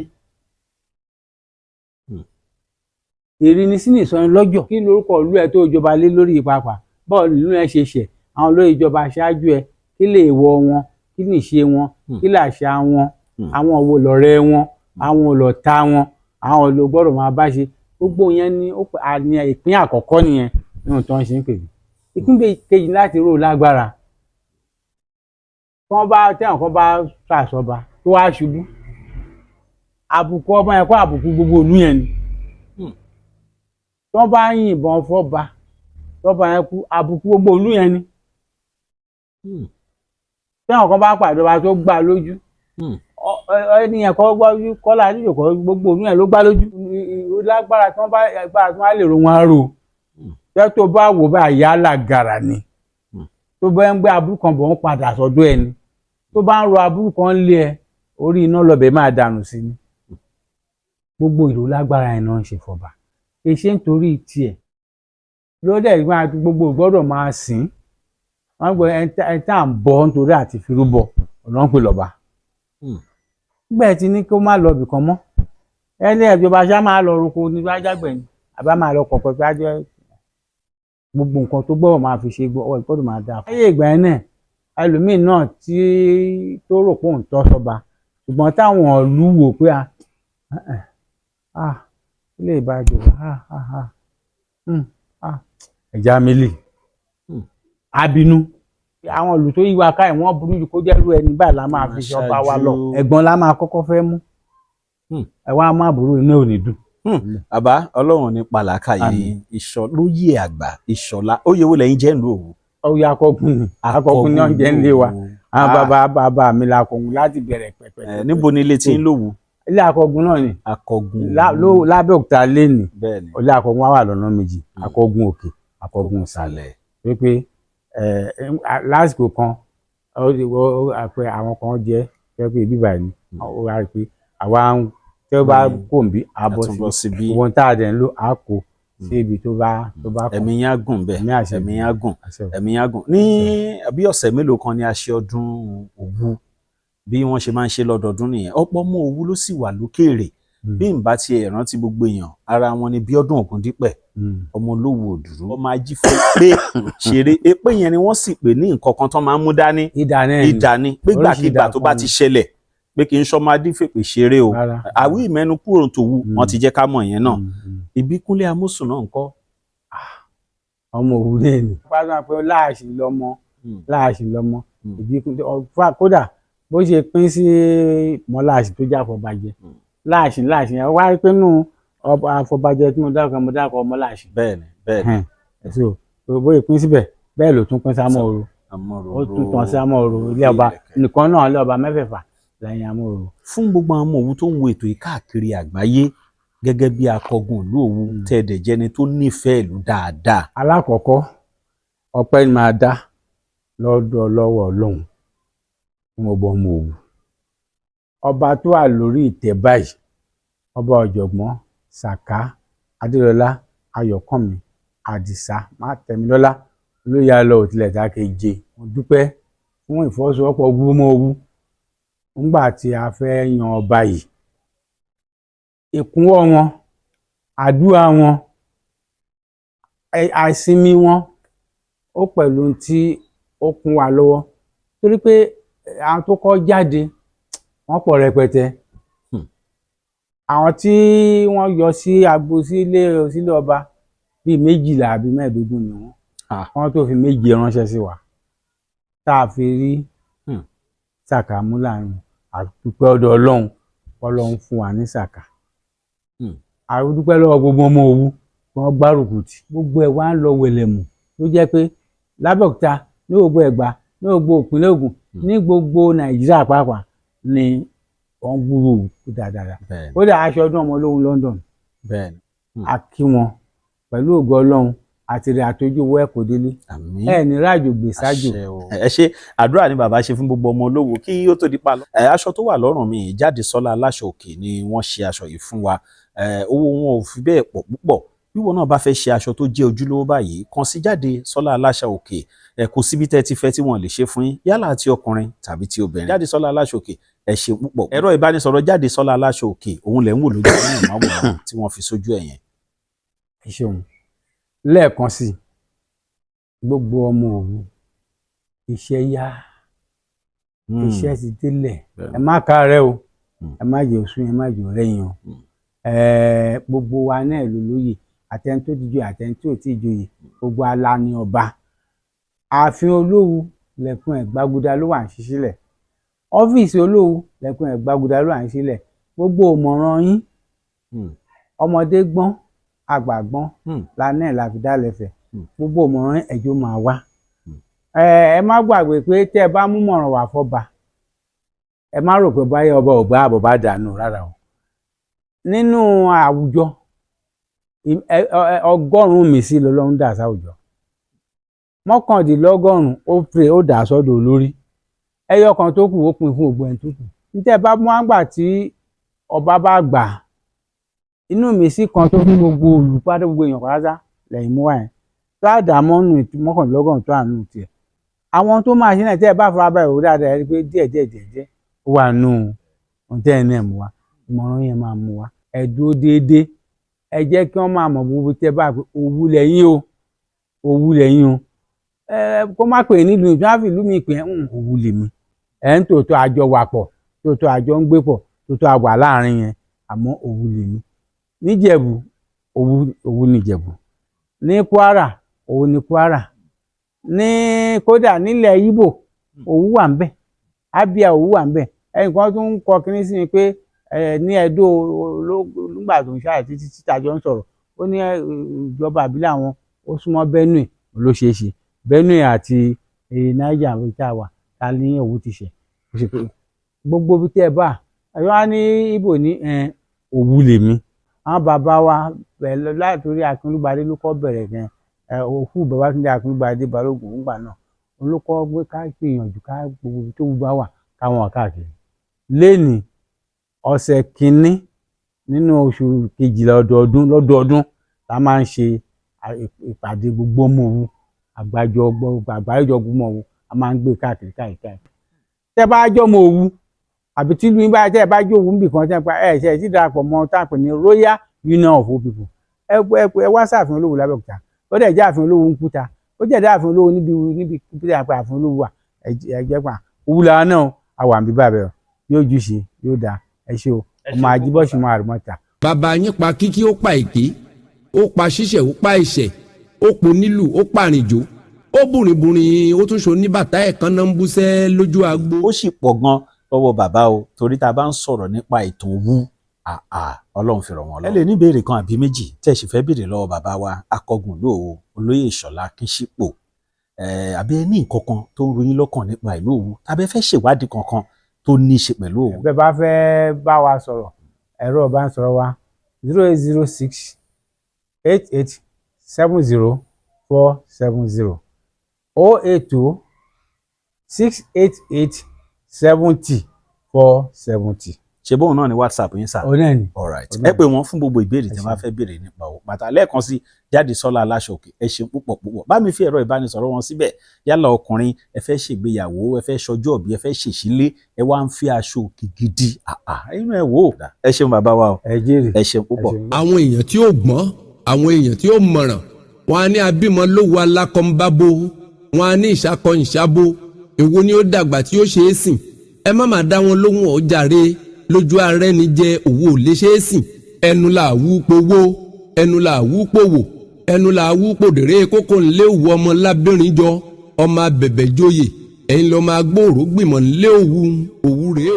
Ìrínisí ní ìsọyún lọ́jọ́. Kí lorúkọ ìlú ẹ tó jọba lé lórí pàápàá? Bọ́ọ̀lù ìlú ẹ ṣe ṣẹ̀ àwọn olóyè ìjọba aṣáájú ẹ? Kí lè wọ wọn? Kí ní ìṣe wọn? Kí làṣà wọn? Àwọn wo lọ̀rẹ́ wọn? Àwọn lọ̀tá wọn? Àwọn ló gbọ́dọ̀ máa bá ṣe? Gbogbo yẹn ni ó pè àní ìpín àkọ́kọ́ nìyẹn nínú tó ń ṣe ń pè mí. Ìpín kejì láti rò lágbára. Tí wọ́n bá tẹ̀wọ̀n kan bá ṣàṣọba tó wá ṣubú, àbùkù ọba yẹn kọ́, àbùkù gbogbo ìlú yẹn ni. Tí wọ́n bá yìnbọn fọ́ba, tọ́ba yẹn kú, àbùkù gbogbo ìlú yẹn ni. Tẹ́wọ̀n kan bá pàdé ọba tó gbà lójú, ẹni yẹn kọ́ gbọ́ kọ́lá àdúgbò kọ́, gbogbo ìlú yẹn ló gbá lójú. Lágbára tí wọ́n bá agbára tí wọ́n á lè ro wọn á rò. Tẹ́ tó bá wò bá yálà gàrà ni. Tó bá ń gbé aburú kan bọ̀, ń padà sọ́dọ̀ ẹni tó bá ń ro aburú kan lé ẹ orí iná lọ́bẹ̀ máa dànù sí ni. Gbogbo ìlú lágbára yẹn náà ń ṣe fọba, kì í ṣe nítorí tiẹ̀ lódẹ̀ máa gbogbo gbọ́dọ̀ máa sìn. Wọ́n gbọ́ ẹni tá à ń bọ nítorí àti firúbọ ọ̀nà ń pè lọ́ba. Nígbà tí ní kó má lọ ibìkan mọ́, ẹni ìjọba ṣá máa lọ roko ní ajágbẹ̀ ni àbá máa lọ kọ̀pẹ́ pé ajẹ́ gbogbo nǹkan tó gbọ́dọ̀ máa fi ṣe gbọ́dọ̀ máa dáa. Láyé ìgbà yẹn náà, ẹlòmíín náà tí tó rò pé òun tọ́ sọba, ṣùgbọ́n táwọn ìlú wò pé a ah ilé ìbàjẹ́ ah ah ah ah ẹ̀já mílì abínú àwọn ìlú tó yí wa ká ẹ̀ wọ́n burú jù, kó jẹ́ irú ẹni báyìí la máa fi ṣe ọba wa lọ. Ẹ̀gbọ́n la máa kọ́kọ́ fẹ́ mú. Ẹ wá má burú, inú ò ní dùn. Bàbá, Ọlọ́run ní palàkà yìí ìṣọlóyè àgbà Ìṣọ̀lá, oyè wo lẹ́yìn jẹ́ ìlú Òwu? Ó yẹ akọgun ni. Akọgun ní oúnjẹ ń lé wa. Àwọn bàbá bàbá mi la akọgun láti bẹ̀rẹ̀ pẹ̀pẹ̀. Níbo ni ilé tí ń lòwú? Ilé akọgun náà ni. Akọgun. Lábẹ́òkúta lénìí. Bẹ́ẹ̀ni. Ilé akọgun wa wà lọ́nà méjì, akọgun òkè, akọgun ìsàlẹ̀. Wípé lásìkò kan ó ti àpẹ àwọn kan jẹ́ jẹ́ pé bíbá yìí ni ó wá rí pé àwa ń tẹ́ ó bá kò ń bí abọ́ àtúnbọ̀ sí síbí. Ohun tá a dẹ̀ ń lò á kó sí ibi tó bá kàn. Ẹ̀mí yín á gùn bẹ́ẹ̀. Ẹ̀mí àṣẹ. Ẹ̀mí yín á gùn. Àṣẹ. Ẹ̀mí yín á gùn. Ní bí ọ̀sẹ̀ mélòó kan ni a ṣe ọdún Òwu, bí wọ́n ṣe máa ń ṣe lọ́dọọdún nìyẹn. Ọ̀pọ̀ ọmọ Òwu ló sì wà lókèèrè. Bí n bá tiẹ̀ rántí gbogbo èèyàn, ara wọn ni Bíọ́dún Ògúndípẹ̀, ọmọ Olówù Òdùrú, ọmọ ajífẹ́ pé ṣeré èpè yẹn ni wọ́n sì pè ní nǹkan kan tó máa ń mú dání. Ìdà náà ni. Ìdà ni pé Oríṣi gbàkigbà ìdà tó bá kan ti ni. ṣẹlẹ̀ pé kì í ṣọmọ adífèpè ṣeré o. Rárá. Àwí ìmẹ́nu kúrò tòwu, wọ́n ti jẹ́ ká mọ̀ yẹn náà. Ìbíkúnlé Amósùn náà ńkọ́? Ọmọ Òwu náà ni. Pásítọ̀ pé láàṣì lọmọ, láàṣì lọmọ. Ibi kódà bó ṣe pín sí mọ́láàṣì tó jẹ́ àfọ̀bàjẹ́, láàṣì láàṣì yẹn wá rí pé nù àfọ̀bàjẹ́ tí mo dárúkọ mọ́láàṣì. Bẹ́ẹ̀ni, bẹ́ẹ̀ni. So bó ṣe pín síbẹ̀ bẹ́ẹ̀ ló tún pín sámọ̀ọ́rọ̀, ó tún tàn sámọ̀ọ́rọ̀ ilé ọba nìkan náà, ilé ọba mẹ́fẹ̀ẹ̀fà lẹ́yìn Amóòrò. Fún gbogbo àwọn ọmọ Òwu tó ń wo ètò yìí káàkiri àgbáyé, gẹ́gẹ́ bí akọgun ìlú Òwu, tẹ́ ẹ dẹ̀ jẹ́ni tó nífẹ̀ẹ́ ìlú dáadáa. Alákọ̀ọ́kọ́, ọpẹ́ ni máa dá lọ́dọ̀ lọ́wọ́ Ọlọ́run fún ọba ọmọ Òwu, ọba tó wà lórí ìtẹ́ báyìí, ọba ọ̀jọ̀gbọ́n Sàká Adélọlá Ayọ̀kànmí Àdìsá Mátẹ̀mílọ́lá olóyè alọ òtílẹ̀ dákẹ́jẹ́. Mo dúpẹ́ fún ìfọwọ́sowọ́pọ̀ gbogbo Òwu nígbà tí a fẹ́ yan ọba yìí, ìkúnwọ́ wọn, àdúrà wọn, àìsinmi wọn, ó pẹ̀lú tí ó kún wa lọ́wọ́, torí pé àwọn tó kọ́ jáde wọ́n pọ̀ rẹpẹtẹ. Àwọn tí wọ́n yọ sí agbo sílé ọba bíi 12 àbí 15 ni wọ́n, wọ́n tó fi 7 ránṣẹ́ sí wa tá a fi rí Sàká mú láàrin. Àdúpẹ́ ọ̀dọ̀ Ọlọ́run, Ọlọ́run fún wa ní Sàká. Àdúpẹ́ lọ́wọ́ gbogbo ọmọ Òwu, wọ́n gbárùkù tì, gbogbo ẹ̀ wá ń lọ wẹ̀lẹ̀mù, ló jẹ́ pé l'Abẹ́òkúta, ní gbogbo Ẹ̀gbá, ní gbogbo ìpínlẹ̀ Ògùn, ní gbogbo Nàìjíríà pàápàá ni wọ́n gbúrò dáadáa. Kódà aṣọ ọdún ọmọ olóhùn London, a kí wọn pẹ̀lú ògo Ọlọ́run àti rẹ̀ àtọ́jú owó ẹ̀kọ́ délé, ẹ ní rájò gbè sájò. Ẹ ṣe àdúrà ni bàbá ṣe fún gbogbo ọmọ olówó kí ó tó di pa lọ. Aṣọ tó wà lọ́rùn mi, Jádesọ́lá Aláṣọ Òkè ni wọ́n ṣe aṣọ yìí fún wa. Owó wọn ò fi bẹ́ẹ̀ pọ̀ púpọ̀. Wíwọ náà bá fẹ́ ṣe aṣọ tó jẹ́ ojúlówó báyìí, kàn sí Jádesọ́lá Aláṣọ Òkè. Kò síbi tẹ́ ti fẹ́ tí wọ́n lè ṣe fún yín, yálà ti ọkùnrin tàbí ti obìnrin. Jádesọ́lá Aláṣọ Òkè, ẹ ṣe púpọ̀. Ẹ̀rọ ìbánisọ̀rọ̀ Jádesọ́lá Aláṣọ Òkè òun lẹ̀ ń wò lójú máwòrán tí wọ́n fi sójú ẹ̀ yẹn. Ẹ ṣeun lẹ́ẹ̀kan sí gbogbo ọmọ Òwu, iṣẹ́ yá, iṣẹ́ ti délẹ̀, ẹ má káàárẹ̀ o, ẹ má jẹ́ òsùn, ẹ má jẹ́ òrẹ́yìn o. Gbogbo wa náà ló lóye, àtẹni tó ti joyè, àtẹni tí ò tí ì joyè, gbogbo ala ni ọba. Ààfin Olówu lẹ̀kùn ẹ̀ gbàgùdà ló wà ń ṣí sílẹ̀, ọ́fíìsì Olówu lẹ̀kùn ẹ̀ gbàgùdà ló wà ń sílẹ̀. Gbogbo òmọ̀ràn yín, ọmọdé gbọ́n, àgbà gbọ́n, la náà la fi dálẹ̀ fẹ̀, gbogbo òmọ̀ràn ẹ̀jọ̀ máa wá. Ẹ má gbàgbé pé tẹ́ ẹ bá mú mọ̀ràn wá fọ́ba, ẹ má rò pé báyọ̀ ọba ò gbà àbọ̀ bá dànù rárá o. Nínú àwùjọ 100 mi sí lọ́lọ́run dà sáwùjọ, 99 ó pè ó dà sọ́dọ̀ olórí, ẹyọ kan tó kù ó pín fún ògbó ẹni tó kù. Níta ẹ bá mú àgbà tí ọba bá gbà, inú mi sí kan tó fún gbogbo olùpàdé gbogbo èèyàn pátá lẹ́yìn mú wá yẹn tó àdàmọ́nù 99 tó àánú tiẹ̀. Àwọn tó máa ṣe náà, tẹ́ ẹ bá fara balẹ̀ wò dáadáa, ẹ rí i pé díẹ̀ díẹ̀ díẹ̀ díẹ̀ ó wà nù ohun tẹ́ ẹ náà mú wá. Ìmọ̀ràn yẹn máa mú wá, ẹ dúró déédéé, ẹ jẹ́ kí wọ́n máa mọ̀ gbogbo tẹ́ bá pé Òwu lẹ́yìn o, Òwu lẹ́yìn o. Ẹ kó má pè nílùú ìjọba fi ìlú mi pè é, Òwu lèmi ẹ̀ ń tòótọ́, àjọ wà pọ̀, tòótọ́ àjọ ń gbé pọ̀, tòótọ́ àwà láàrin yẹn, àmọ́ Òwu lèmi. Níjẹ̀bú, Òwu níjẹ̀bú, ní Kwara Òwu ní Kwara, ní kódà nílẹ̀ Ìgbò Òwu wà ńbẹ̀, Abia Òwu wà ńbẹ̀. Ẹnìkan tó ń kọ kínní sí mi pé ní Ẹdó nígbà tó ń ṣáà títí títa jọ ń sọ̀rọ̀, ó ní ìjọba àbílẹ̀ àwọn ó súnmọ́ Benue, ló ṣeé ṣe Benue àti Niger àbí tá a wà ta ní Òwu ti ṣẹ̀. Gbogbo ibi tí ẹ bá ẹ wá ní Ìgbò ní Òwu lèmi. Àwọn bàbá wa látòrí Akínlúgbadé ló kọ́ bẹ̀rẹ̀ gan, òkú Babátúndé Akínlúgbadé Balógun ńgbà náà ló kọ́ pé ká gbìyànjú ká gbogbo ibi tó wù bá wà káwọn káàkiri. Lénìí, ọ̀sẹ̀ kìíní nínú oṣù kejìlá ọdọọdún lọ́dọọdún la máa ń ṣe ìpàdé gbogbo ọmọ Òwu, àgbájọ gbogbo ọmọ Òwu, a máa ń gbé káàkiri káàkiri káàkiri. Tẹ́ bá jọ́ ọmọ Òwu àbí tí ìlú bá tẹ́ bá jó Òwu níbì kan, tẹ́ pa ẹ ṣe ti darapọ̀ mọ́ tá a pè ní Royal Union of Owu People, ẹ wá sáàfin Olówu l'Abẹ́òkúta, ó dẹ̀ jẹ́ ààfin Olówu ń Kúta, ó jẹ́ ààfin Olówu níbi níbi àpè ààfin Olówu wà, ẹ jẹ́ pa Òwu làwọn náà àwọn àmì bàbẹ̀ yóò jù sí yóò dáa. Ẹ ṣé o, ọmọ ajíbọ̀sùn máa rùmọ̀ ta. Bàbá yín pa kíkí, ó pa èké, ó pa ṣíṣẹ̀, ó pa ìṣẹ̀, ó po nílù, ó pàrìnjò, Ó bùrìnbùrìn, ó tún ṣo ní bàtà ẹ̀kan náà ń búṣẹ́ lójú agbo. Ó sì pọ̀ gan lọ́wọ́ bàbá o, torí tá a bá ń sọ̀rọ̀ nípa ìtàn Òwu, àà, Ọlọ́run fi rọ̀ wọ́n lọ. Ẹ lè ní ìbéèrè kan àbí méjì tẹ́ ẹ sì fẹ́ béèrè lọ́wọ́ bàbá wa Akọgun Lóòwò, Olóyè Ìṣọ̀lá Akínṣípò, àbí ẹ ní nǹkan kan tó ń ru yín lọ́kàn nípa ìlú Òwu, tàbí ẹ fẹ́ ṣèwádìí kankan tó ní í ṣe pẹ̀lú Òwu. Bẹ́ẹ̀ bá fẹ́ bá wa sọ̀rọ̀, ẹ̀rọ ìbánisọ̀rọ̀ wa 08068870470, 08068870470. Ṣe bóun náà ní WhatsApp yín sà? Òun náà ni. Alright. Òun náà. Ẹ pè wọ́n fún gbogbo ìbéèrè tí Ẹ wọ́n bá ṣeun. fẹ́ béèrè nípa Òwu pátá. Lẹ́ẹ̀kan sí, Jádesọ́lá Aláṣọòkè, ẹ ṣeun púpọ̀ púpọ̀. Bá mi fi ẹ̀rọ ìbánisọ̀rọ̀ wọn síbẹ̀. Yálà ọkùnrin, ẹ fẹ́ ṣègbéyàwó, ẹ fẹ́ ṣọjọ́ òbí, ẹ fẹ́ ṣèṣílé, ẹ wá ń fi aṣọ òkè gidi, àà, inú ẹ wò ó. Ẹ ṣeun bàbá wa o. Ẹ jèrè. Ẹ ṣeun púpọ̀. Ẹ ṣeun. Àwọn èèyàn tí ó gbọ́n, àwọn èèyàn tí ó mọ̀ràn, wọn á ní abímọ lówó alákọ̀ọ́nbábo, wọn á ní ìṣakọ ìṣàbò, èwo ni ó dàgbà tí ó ṣe é sìn? Ẹ má má dá wọn lóhùn ọ̀jàre. Lójú ààrẹ ni jẹ òwò ò lè ṣe é sìn. Ẹnu là wú powó, ẹnu là wú pòwò, ẹnu là wú pòdèrè kókó ńlé Òwu. Ọmọ lábẹ́rin jọ ọmọ abẹ̀bẹ̀ joyè, ẹ̀yin lọ́ọ́ máa gbòòrò gbìmọ̀ ńlé Òwu. Òwu rèé o.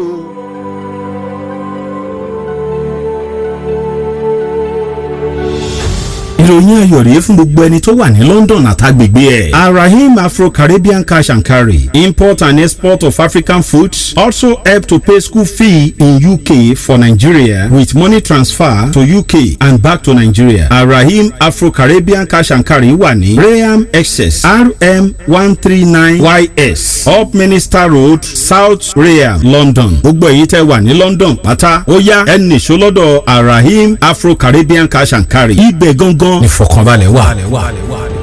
Ìròyìn ayọ̀ rèé fún gbogbo ẹni tó wà ní London àtàgbègbè ẹ̀. Arahim Afro-Caribbean Cash and Carry, import and export of African foods, also help to pay school fee in UK for Nigeria with money transfer to UK and back to Nigeria. Arahim Afro-Caribbean Cash and Carry wà ní Rainham, Essex, RM139 YS, Upminster Road, South Rainham, London. Gbogbo èyí tẹ́ wà ní London pátá, ó yá, ẹ nìṣó lọ́dọ̀ Arahim Afro-Caribbean Cash and Carry. Ibẹ̀ gangan ìfọ̀kànbalẹ̀ wà.